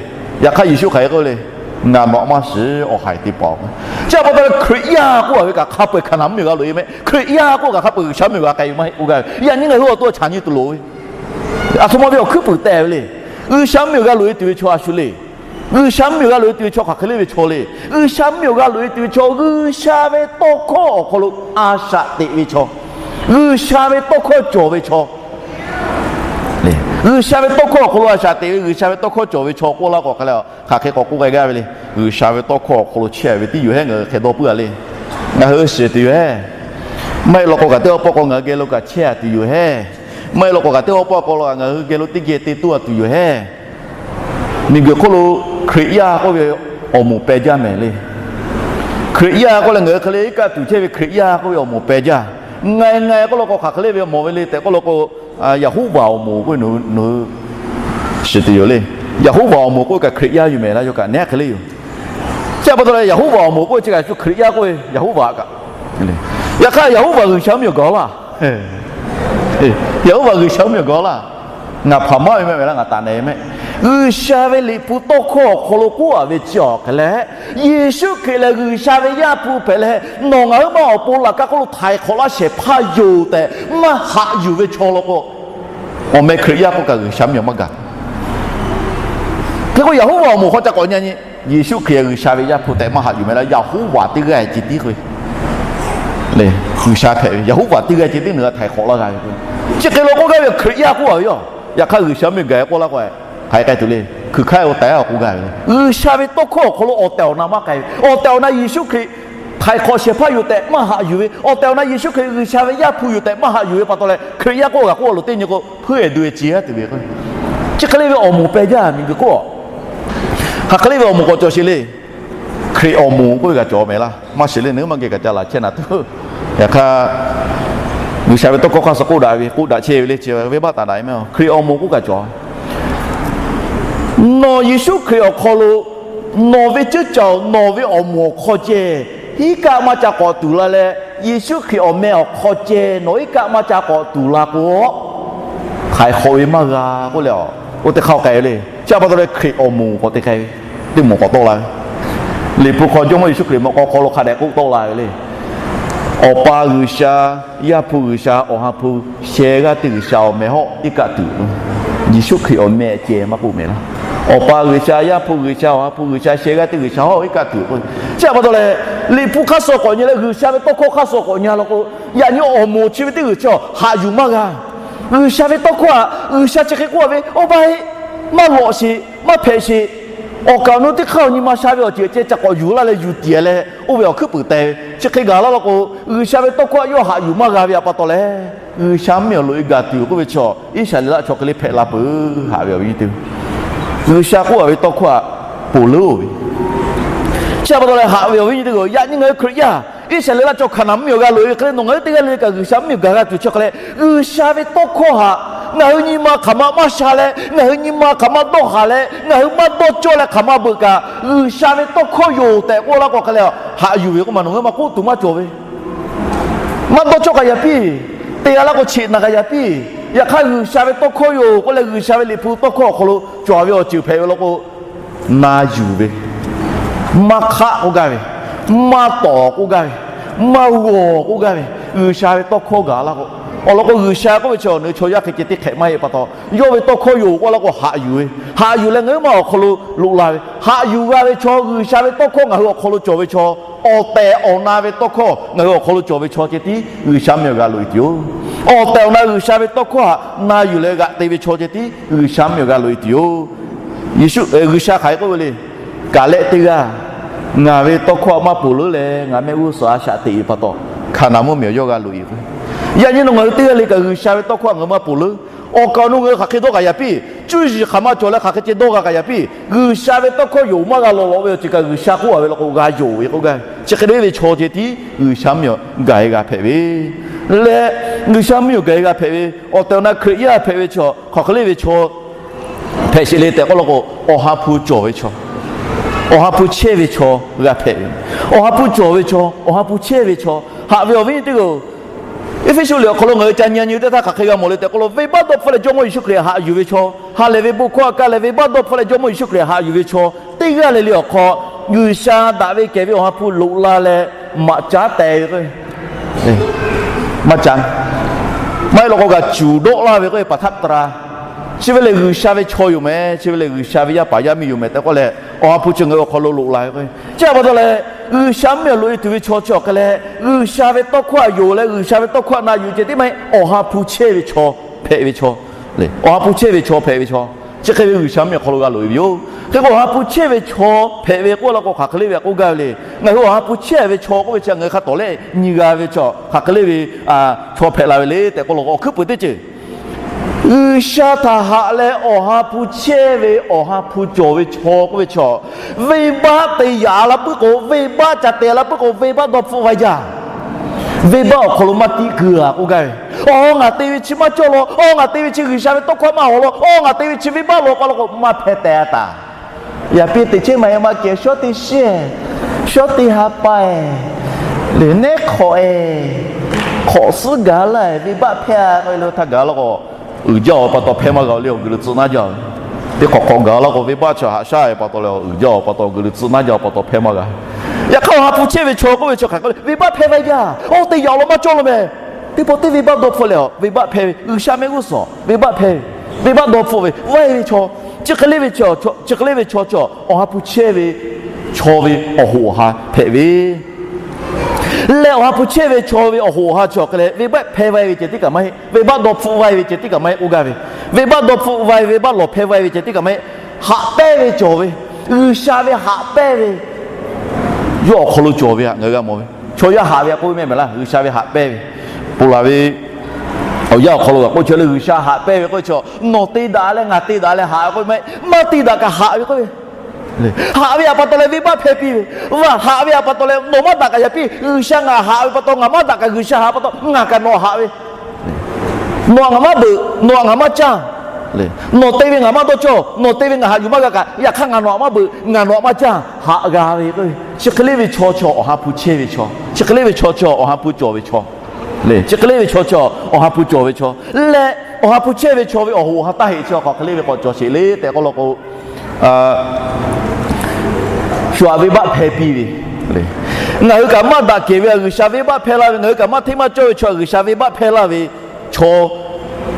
Yaꞈ hk'aˇ Yeˍsuˆ Hkriꞈ k'oˆ ve le, Ngaˬ nawꞈ maˇ shiˍ, awˬ haiˬ te paˍ-oˬ. Chi pa taw leh Hkriꞈ yaˇ k'oˆ-a ve kaꞈ hk'a peu-eˬ hkaˍnanˍ mvuhˇ miˬ g'a loꞈ-e mehˆ. Hkriꞈ yaˇ k'oˆ kaꞈ hk'a peu-eˬ G'uiˬsha mvuhˇ miˬ g'a k'ai ve maˇ heˆ k'oˆ gaˇ ve. Yaꞈ nyi ngaˬ hui awˬ to chaꞈ nyi tuˬ loˍ ve, aˬ htoꞈ ma ve awˬ hkuiˉ puiˍ teh ve le. G'uiˬsha mvuhˇ miˬ g'a loꞈ-e tuˬ ve chaw a shu le. G'uiˬsha mvuhˇ miˬ g'a loꞈ-e tuˬ ve chaw hk'aˬ hk'e le ve chaw le. G'uiˬsha mvuhˇ miˬ g'a loꞈ-e tuˬ ve chaw, G'uiˬsha ve tawˇ hkawˇ awˬ hk'aw lo a shaꞈ teꞈ ve chaw, G'uiˬsha ve tawˇ hkawˇ cawˬ ve chaw, G'uiˬsha ve tawˇ hkawˇ awˬ hk'aw lo a shaꞈ teꞈ ve, G'uiˬsha ve tawˇ hkawˇ cawˬ ve chaw k'oˆ laˇ k'o hk'aˬ hk'e k'awꞈ k'oˆ k'ai gaˇ ve le. G'uiˬsha ve tawˇ hkawˇ awˬ hk'aw lo chehˇ ve teˇ yoˬ hehˉ ngaˬ hui hk'e dawˇ puiˉ-a le. Ngaˬ hui shiˍ tuˬ yoˬ hehˉ. Maˇ heˆ law k'o kaꞈ teˇ awˬ pawˆ k'o ngaˬ hui geh lo kaꞈ chehˇ-a tuˬ yoˬ hehˉ. Maˇ heˆ law k'o kaꞈ teˇ awˬ pawˆ k'o lo ngaˬ hui geh lo teˇ geh te toˇ-a tuˬ yoˬ hehˉ. Miˬguiˬ hk'oˆ lo Hkriꞈ yaˇ k'oˆ ve awˬ moˍ peh jaˇ mehˍ le. Hkriꞈ yaˇ k'oˆ leh ngaˬ hui hk'e le iˉ kaˆ tuˬ chehˇ ve Hkriꞈ yaˇ k'oˆ ve awˬ moˍ peh jaˇ. Ngaˬ ngaˬ k'oˆ law k'o hk'aˬ hk'e le ve mawˬ ve le tehꞈ k'oˆ law k'o, Yeˍhoˉvaˍ awˬ moˍ k'oˆ ve nawˬ hui shiˍ tuˬ yoˬ le. Yeˍhoˉvaˍ awˬ moˍ k'oˆ ve kaꞈ Hkriꞈ yaˇ yoˬ mehˍ laˇ, yawˇ kaꞈ neˉ hk'e le yoˬ. Chi pa taw leh Yeˍhoˉvaˍ awˬ moˍ k'oˆ ve chi kaꞈ shu Hkriꞈ yaˇ k'oˆ ve Yeˍhoˉvaˍ kaꞈ, yaꞈ hk'aˇ Yeˍhoˉvaˍ G'uiˬsha mvuhˇ miˬ gaˬ-oˬ laˇ. Yeˍhoˉvaˍ G'uiˬsha mvuhˇ miˬ gaˬ-oˬ laˇ. Ngaˬ hpaˍ maˇ ve mehˆ ve laˇ, ngaˬ taˍ nehˬ ve mehˆ. G'uiˬsha ve Liꞈ hpu tawˇ hkawˇ awˬ hk'aw lo k'oˆ-a ve chi awˬ hk'e leh, Yeˍsuˆ Hkriꞈ lehˬ G'uiˬsha ve Yaˇ hpu hpehꞈ leh, nawˬ ngaˬ huiˉ ma awˬ pon laꞈ ka hk'oˆ lo htaiˍ hk'awꞈ laˇ shehˍ hpaˇ yoˬ tehꞈ maˇ haꞈ yuˬ ve chaw law k'o, awˬ meh Hkriꞈ yaˇ k'oˆ kaꞈ G'uiˬsha mvuhˇ miˬ maˇ gaˬ. Hk'e k'o Yeˍhoˉvaˍ awˬ moˍ hk'aw ca k'awꞈ nyi nyi, Yeˍsuˆ Hkriꞈ G'uiˬsha ve Yaˇ hpu tehꞈ maˇ haꞈ yuˬ mehˍ laˇ. Yeˍhoˉvaˍ teˇ g'aˇ ceh tiˉ k'o, G'uiˬsha hpehꞈ ve Yeˍhoˉvaˍ teˇ g'aˇ ceh tiˉ nawˬ g'a htaiˍ hk'awꞈ laˇ g'a ve k'o, chi hk'e law k'oˆ gaˇ ve Hkriꞈ yaˇ k'oˆ-a ve yoˬ. Yaꞈ hk'aˇ G'uiˬsha mvuhˇ miˬ gaˬ k'oˆ laˇ k'o, hk'aˬ hk'e k'ai tuˬ le. Hkui hk'aˇ-oˬ tehꞈ k'oˆ gaˇ ve le. G'uiˬsha ve tawˇ hkawˇ awˬ hk'aw lo awˬ tehˬ awˬ na maˇ k'ai ve, awˬ tehˬ awˬ na Yeˍsuˆ Hkriꞈ htaiˍ hk'awꞈ shehˍ hpaˇ yoˬ tehꞈ maˇ haꞈ yuˬ ve, awˬ tehˬ awˬ na Yeˍsuˆ Hkriꞈ G'uiˬsha ve Yaˇ hpu yoˬ tehꞈ maˇ haꞈ yuˬ ve pa taw leh, Hkriꞈ yaˇ k'oˆ kaꞈ k'oˆ loˬ teˇ nyi k'o, hpuiˇ-ehˍ duˬ ve ce g'aˇ tuˬ ve k'o, chi hk'e le ve awˬ moˍ peh jaˇ miˬguiˬ hk'oˆ. Hk'aˬ hk'e le ve awˬ moˍ k'awꞈ cawˬ sheˍ le. Hkriꞈ awˬ moˍ k'oˆ ve kaꞈ cawˬ mehˍ laˇ. Maˇ shiˍ le, nawˬ hui maˇ geh kaꞈ ca laˬ chehˇ na tuˬ. Yaꞈ hk'aˇ, G'uiˬsha ve tawˇ hkawˇ hk'aˇ suh k'oˆ daꞈ ve k'oˆ daꞈ chehˇ ve le, chi venˇbaˆ taˍ daꞈ ve mehˍ. Hkriꞈ awˬ moˍ k'oˆ kaꞈ cawˬ. Nawˬ Yeˍsuˆ Hkriꞈ awˬ hk'aw lo, nawˬ ve ceuˇ caˬ-oˬ, nawˬ ve awˬ moˍ awˬ hk'aw ceh iˉ kaˆ maˇ ca k'awꞈ tuˬ la leh, Yeˍsuˆ Hkriꞈ awˬ meh awˬ hk'aw ceh nawˬ iˉ kaˆ maˇ ca k'awꞈ tuˬ la k'o, htaiˍ hk'awꞈ ve maˇ g'a k'oˆ leh, oˇ teˇ hk'aˇ k'ai ve le. Chi pa taw leh Hkriꞈ awˬ moˍ k'awꞈ te k'ai ve, teˇ moˍ k'awꞈ tawˆ la ve. Liꞈ hpu hk'aw Jawˇmawˇ Yeˍsuˆ Hkriꞈ mawꞈ k'aw hk'aw lo hk'a dehꞈ k'oˆ tawˆ la ve le. Awˬ pa G'uiˬsha, Yaˇ hpu G'uiˬsha, Awˬ ha hpu sheh g'aˇ teˇ G'uiˬsha awˬ meh hawˉ iˉ kaˆ tuˬ. Yeˍsuˆ Hkriꞈ awˬ meh ceh maˇ k'oˆ mehˍ laˇ. Awˬ pa G'uiˬsha, Yaˇ hpu G'uiˬsha, Awˬ ha hpu G'uiˬsha sheh g'aˇ teˇ G'uiˬsha hawˉ iˉ kaˆ tuˬ k'o, chi pa taw leh, Liꞈ hpu hk'aˇ suh k'awꞈ nyi leh G'uiˬsha ve tawˇ hkawˇ hk'aˇ suh k'awꞈ nyi law k'o, yaꞈ nyi awˬ moˍ chi ve teˇ g'uiˬ chi haꞈ yuˬ maˇ g'a. G'uiˬsha ve tawˇ hkawˇ htaꞈ G'uiˬsha chi hk'e k'oˆ-a ve, Oˇ baˆ heˆ, maˇ lawꞈ sheˍ, maˇ hpehꞈ sheˍ. Awˬ kaˍ awˬ nu teˇ hk'aˇ awˬ nyi ma sha ve awˬ ceuˬ ceh ca k'awꞈ yuˬ laˇ leh yuˬ tiˍ leh, oˇ ve awˬ hkuiˉ puiˍ teh ve chi hk'e gaˬ laˇ law k'o, G'uiˬsha ve tawˇ hkawˇ htaꞈ yawˇ haꞈ yuˬ maˇ g'a ve pa taw leh, G'uiˬsha mvuhˇ miˬ awˬ loꞈ-e gaˬ tuˬ k'oˆ ve chaw Iˉsaˍreˍlaˆ chaw hk'e le hpehꞈ la peuˬ. Haꞈ ve awˬ viˉ nyi teˇ, G'uiˬsha k'oˆ-a ve tawˇ hkawˇ htaꞈ ponˬ leuˉ-oˬ ve, chi pa taw leh haꞈ ve awˬ viˉ nyi teˇ hpaˍ, yaꞈ nyi ngaˬ hui Hkriꞈ yaˇ Iˉsaˍreˍlaˆ chaw Hkaˍnanˍ mvuhˇ miˬ awˬ g'a loꞈ-e ve hk'e le, nawˬ ngaˬ hui teˇ g'aˇ le le kaꞈ G'uiˬsha mvuhˇ miˬ gaˬ g'a tuˬ chi hk'e leh, G'uiˬsha ve tawˇ hkawˇ htaꞈ ngaˬ hui nyi ma hk'aˬ ma maˇ sha leh, ngaˬ hui nyi ma hk'aˬ ma dawˇ haˍ leh, ngaˬ hui maˇ dawˇ cawˇ leh hk'aˬ ma beuꞈ kaꞈ, G'uiˬsha ve tawˇ hkawˇ yoˬ tehꞈ k'oˆ laˇ k'o hk'e leh, haꞈ yuˬ ve k'oˆ ma nawˬ ngaˬ hui maˇ k'oˆ tuˬ maˇ cawˬ ve, maˇ dawˇ cawˇ kaꞈ yaꞈ piˇ, te g'a laˇ k'o cheꞈ naˬ kaꞈ yaꞈ piˇ. Yaꞈ hk'aˇ G'uiˬsha ve tawˇ hkawˇ yoˬ k'oˆ leh, G'uiˬsha ve Liꞈ hpu tawˇ hkawˇ awˬ hk'aw lo cawˬ ve awˬ ceuˬ hpehꞈ ve law k'o, na yuˬ ve, maˇ hk'aˆ k'oˆ gaˇ ve, maˇ tawˍ k'oˆ gaˇ ve, maˇ g'awˬ k'oˆ gaˇ ve, G'uiˬsha ve tawˇ hkawˇ gaˬ laˇ k'o, awˬ lawn k'o G'uiˬsha k'oˆ ve chi awˬ nu chaw yaˇ hk'e ceh teˇ hk'ehꞈ maˇ heˆ pa taw, yawˇ ve tawˇ hkawˇ yoˬ k'oˆ laˇ k'o haꞈ yuˬ ve, haꞈ yuˬ leh ngaˬ huiˉ ma awˬ hk'aw lo loꞈ la ve, haꞈ yuˬ g'a ve chaw, G'uiˬsha ve tawˇ hkawˇ ngaˬ hui awˬ hk'aw lo cawˬ ve chaw, awˬ tehˬ awˬ na ve tawˇ hkawˇ ngaˬ hui awˬ hk'aw lo cawˬ ve chaw ceh tiˉ G'uiˬsha mvuhˇ miˬ awˬ g'aꞈ loꞈ e tuˬ yoˬ. Awˬ tehˬ awˬ na G'uiˬsha ve tawˇ hkawˇ htaꞈ na yuˬ leh g'aꞈ te ve chaw ceh tiˉ G'uiˬsha mvuhˇ miˬ awˬ g'aꞈ loꞈ e tuˬ yoˬ. Yeˍsuˆ, G'uiˬsha hk'aˬ hk'e k'oˆ ve le, Kaˍlehˆ teˇ g'aˇ ngaˬ ve tawˇ hkawˇ htaꞈ maˇ ponˬ leuˉ leh ngaˬ mehˆ g'uˇ suhˍ a shaꞈ teꞈ ve pa taw, Hkaˍnanˍ mvuhˇ miˬ awˬ yawˇ g'a loꞈ e k'o, yaꞈ nyi nawˬ ngaˬ hui teˇ g'aˇ le kaꞈ G'uiˬsha ve tawˇ hkawˇ htaꞈ ngaˬ hui maˇ ponˬ leuˉ. Awˬ kaˍ awˬ nu ngaˬ hui hk'aˬ hk'e dawˇ k'aꞈ yaꞈ piˇ, cuˇ yiˍ hk'aˬ ma cawˬ leh hk'aˬ hk'e ceh dawˇ g'a k'aꞈ yaꞈ piˇ, G'uiˬsha ve tawˇ hkawˇ yoˬ maˇ g'a lawˬ lawꞈ ve awˬ ceuˬ kaꞈ G'uiˬsha k'oˆ a ve law k'o g'a yonˍ ve k'oˆ gaˇ ve, chi hk'e le ve chaw ceh tiˉ G'uiˬsha mvuhˇ miˬ awˬ gaˬ e g'a hpehꞈ ve leh, G'uiˬsha mvuhˇ miˬ awˬ gaˬ e g'a hpehꞈ ve, awˬ tehˬ awˬ na Hkriꞈ yaˇ hpehꞈ ve chaw hk'aˬ hk'e le ve chaw hpehꞈ sheˍ le tehꞈ k'oˆ law k'o, awˬ ha hpu cawˬ ve chaw, awˬ ha hpu chehˇ ve chaw g'a hpehꞈ ve. Awˬ ha hpu cawˬ ve chaw, awˬ ha hpu chehˇ ve chaw, haꞈ ve awˬ viˉ nyi teˇ hpaˍ-oˬ, Eˇfeˇsuꞈ liꞈ awˬ hk'aw lo ngaˬ hui ca nyi nyi teˇ htaˇ hk'aˬ hk'e g'a mawˬ le tehꞈ k'oˆ law, venˇbaˆ dawˇ hpfuhˆ leh Jawˇmawˇ Yeˍsuˆ Hkriꞈ haꞈ yuˬ ve chaw, ha lehˬ ve bon hkawˇ htaꞈ kaˇ leh venˇbaˆ dawˇ hpfuhˆ leh Jawˇmawˇ Yeˍsuˆ Hkriꞈ haꞈ yuˬ ve chaw teˇ g'aˇ le le awˬ hk'aw, G'uiˬsha daꞈ ve kehˬ ve awˬ ha hpu loꞈ la leh maꞈ caˉ teh ve k'o, maˇ caˉ, maˇ heˆ law k'o kaꞈ cuˬ dawˆ laˇ ve k'o pa htaˆ ta ra, chi ve lehˬ G'uiˬsha ve chaw yoˬ mehˍ, chi ve lehˬ G'uiˬsha ve yaˇ paˍ yaˇ miˇ yoˬ mehˍ tehꞈ k'oˆ leh, awˬ ha hpu chi ngaˬ hui awˬ hk'aw lo loꞈ la ve k'o, chi a pa taw leh, G'uiˬsha mvuhˇ miˬ loꞈ e tuˬ ve chaw chi awˬ hk'e leh, G'uiˬsha ve tawˇ hkawˇ htaꞈ yonˍ leh G'uiˬsha ve tawˇ hkawˇ htaꞈ na yuˬ ceh tiˉ maˇ heˆ, awˬ ha hpu chehˇ ve chaw hpehꞈ ve chaw, awˬ ha hpu chehˇ ve chaw hpehꞈ ve chaw, chi hk'e ve G'uiˬsha mvuhˇ miˬ awˬ hk'aw lo g'a loꞈ e ve yoˬ. Hk'e k'o awˬ ha hpu chehˇ ve chaw hpehꞈ ve k'oˆ law k'o hk'aˬ hk'e le ve k'oˆ gaˇ ve le. Ngaˬ hui awˬ ha hpu chehˇ ve chaw k'oˆ ve chi ngaˬ hui hk'a tawˍ leh nyi g'a ve chaw hk'aˬ hk'e le ve chaw hpehꞈ la ve le tehꞈ k'oˆ law k'o, awˬ hkuiˉ puiˍ teˇ ceuˬ G'uiˬsha htaꞈ haꞈ leh awˬ ha hpu chehˇ ve, awˬ ha hpu cawˬ ve chaw k'oˆ ve chaw, venˇbaˆ te yaꞈ la puiˉ k'o, venˇbaˆ ca te la puiˉ k'o, venˇbaˆ dawˇ hpfuhˆ va jaˇ. Venˇbaˆ awˬ hk'aw lo maˇ tiꞈ keu a k'oˆ gaˇ ve, awˬ ngaˬ te ve chi maˇ cawˇ law, awˬ ngaˬ te ve chi G'uiˬsha ve tawˇ hkawˇ maˇ hawˍ law, awˬ ngaˬ te ve chi venˇbaˆ lawˬ k'aw law k'o maˇ hpehꞈ tehꞈ taˍ. Yaꞈ piˇ teꞈ chehˇ maˬ e maˇ kehˬ, shawˉ teˇ shehˇ, shawˉ teˇ ha pa e, lehˬ nehˉ hk'awꞈ e, hk'awꞈ suhˉ gaˬ laˇ e venˇbaˆ hpehˇ a k'oˆ ve le htaˇ gaˬ laˇ k'o, uiˍ jaˇ awˬ pa taw hpehˇ maˇ g'a le, awˬ guiˬ lo tcuh naˇ jaˇ ve. Teˇ hk'awꞈ hk'awꞈ gaˬ laˇ k'o venˇbaˆ chi haꞈ shaˉ e pa taw leh, uiˍ jaˇ awˬ pa taw, awˬ guiˬ lo tcuh naˇ jaˇ awˬ pa taw hpehˇ maˇ g'a. Yaꞈ hk'aˇ awˬ ha hpu chehˇ ve chaw k'oˆ ve chi hk'aˬ hk'e le, venˇbaˆ hpehˇ va jaˇ. Oˇ te yaꞈ awˬ lawn maˇ cawˇ law mehˍ. Teˇ pawˆ teˇ venˇbaˆ dawˇ hpfuhˆ leh, venˇbaˆ hpehˇ ve G'uiˬsha mehˆ g'uˇ suhˍ venˇbaˆ hpehˇ ve, venˇbaˆ dawˇ hpfuhˆ ve, vaˇ e ve chaw, chi hk'e le ve chaw, chi hk'e le ve chaw chi awˬ ha hpu chehˇ ve chaw ve awˬ hoꞈ awˬ ha hpehꞈ ve leh, awˬ ha hpu chehˇ ve chaw ve awˬ hoꞈ awˬ ha chi awˬ hk'e leh, venˇbaˆ hpehˇ va e ve ceh tiˉ kaꞈ maˇ heˆ, venˇbaˆ dawˇ hpfuhˆ va e ve ceh tiˉ kaꞈ maˇ heˆ k'oˆ gaˇ ve, venˇbaˆ dawˇ hpfuhˆ va e, venˇbaˆ lawˬ hpehˇ va e ve ceh tiˉ kaꞈ maˇ heˆ, haꞈ pehnˇ ve cawˬ ve, G'uiˬsha ve haꞈ pehnˇ ve yawˇ awˬ hk'aw lo cawˬ ve htaꞈ ngaˬ hui g'a mawˬ ve. Chaw yaˇ haꞈ ve a k'oˆ ve mehˆ mehˍ laˇ, G'uiˬsha ve haꞈ pehnˇ ve. Ponˬ laˬ ve awˬ yanˇ awˬ hk'aw lo g'a k'oˆ chehˇ le, G'uiˬsha haꞈ pehnˇ ve k'oˆ ve chi, nawˬ te daꞈ leh ngaˬ te daꞈ leh haꞈ ve k'oˆ ve maˇ heˆ, maˇ te daꞈ kaꞈ haꞈ ve k'oˆ ve. Haꞈ ve a pa taw leh venˇbaˆ hpehˇ piˇ ve, haꞈ ve a pa taw leh nawˬ maˇ daꞈ kaꞈ yaꞈ piˇ, G'uiˬsha ngaˬ haꞈ ve pa taw ngaˬ maˇ daꞈ kaꞈ G'uiˬsha haꞈ pa taw ngaˬ kaꞈ nawˬ haꞈ ve. Nawˬ htaꞈ ngaˬ maˇ beuꞈ, nawˬ htaꞈ ngaˬ maˇ caˇ. Nawˬ te ve ngaˬ maˇ dawˇ cawˇ, nawˬ te ve ngaˬ haꞈ yuˬ maˇ g'a kaꞈ, yaꞈ hk'aˇ ngaˬ nawˬ htaꞈ maˇ beuꞈ, ngaˬ nawˬ htaꞈ maˇ caˇ, haꞈ g'a ve k'o, chi hk'e le ve chaw chi awˬ ha hpu chehˇ ve chaw, chi hk'e le ve chaw chi awˬ ha hpu cawˬ ve chaw, chi hk'e le ve chaw chi awˬ ha hpu cawˬ ve chaw leh, awˬ ha hpu chehˇ ve chaw ve awˬ hoꞈ awˬ ha taˇ heꞈ chi hk'aˬ hk'e le ve k'awꞈ cawˬ sheˍ le tehꞈ k'oˆ law k'o, shu aꞈ venˇbaˆ hpehˇ piˇ ve, ngaˬ hui kaꞈ maˇ daꞈ kehˬ ve a G'uiˬsha venˇbaˆ hpehˇ laˇ ve, ngaˬ hui kaꞈ maˇ hteˇ maˇ cawˇ ve chaw a G'uiˬsha venˇbaˆ hpehˇ laˇ ve chaw,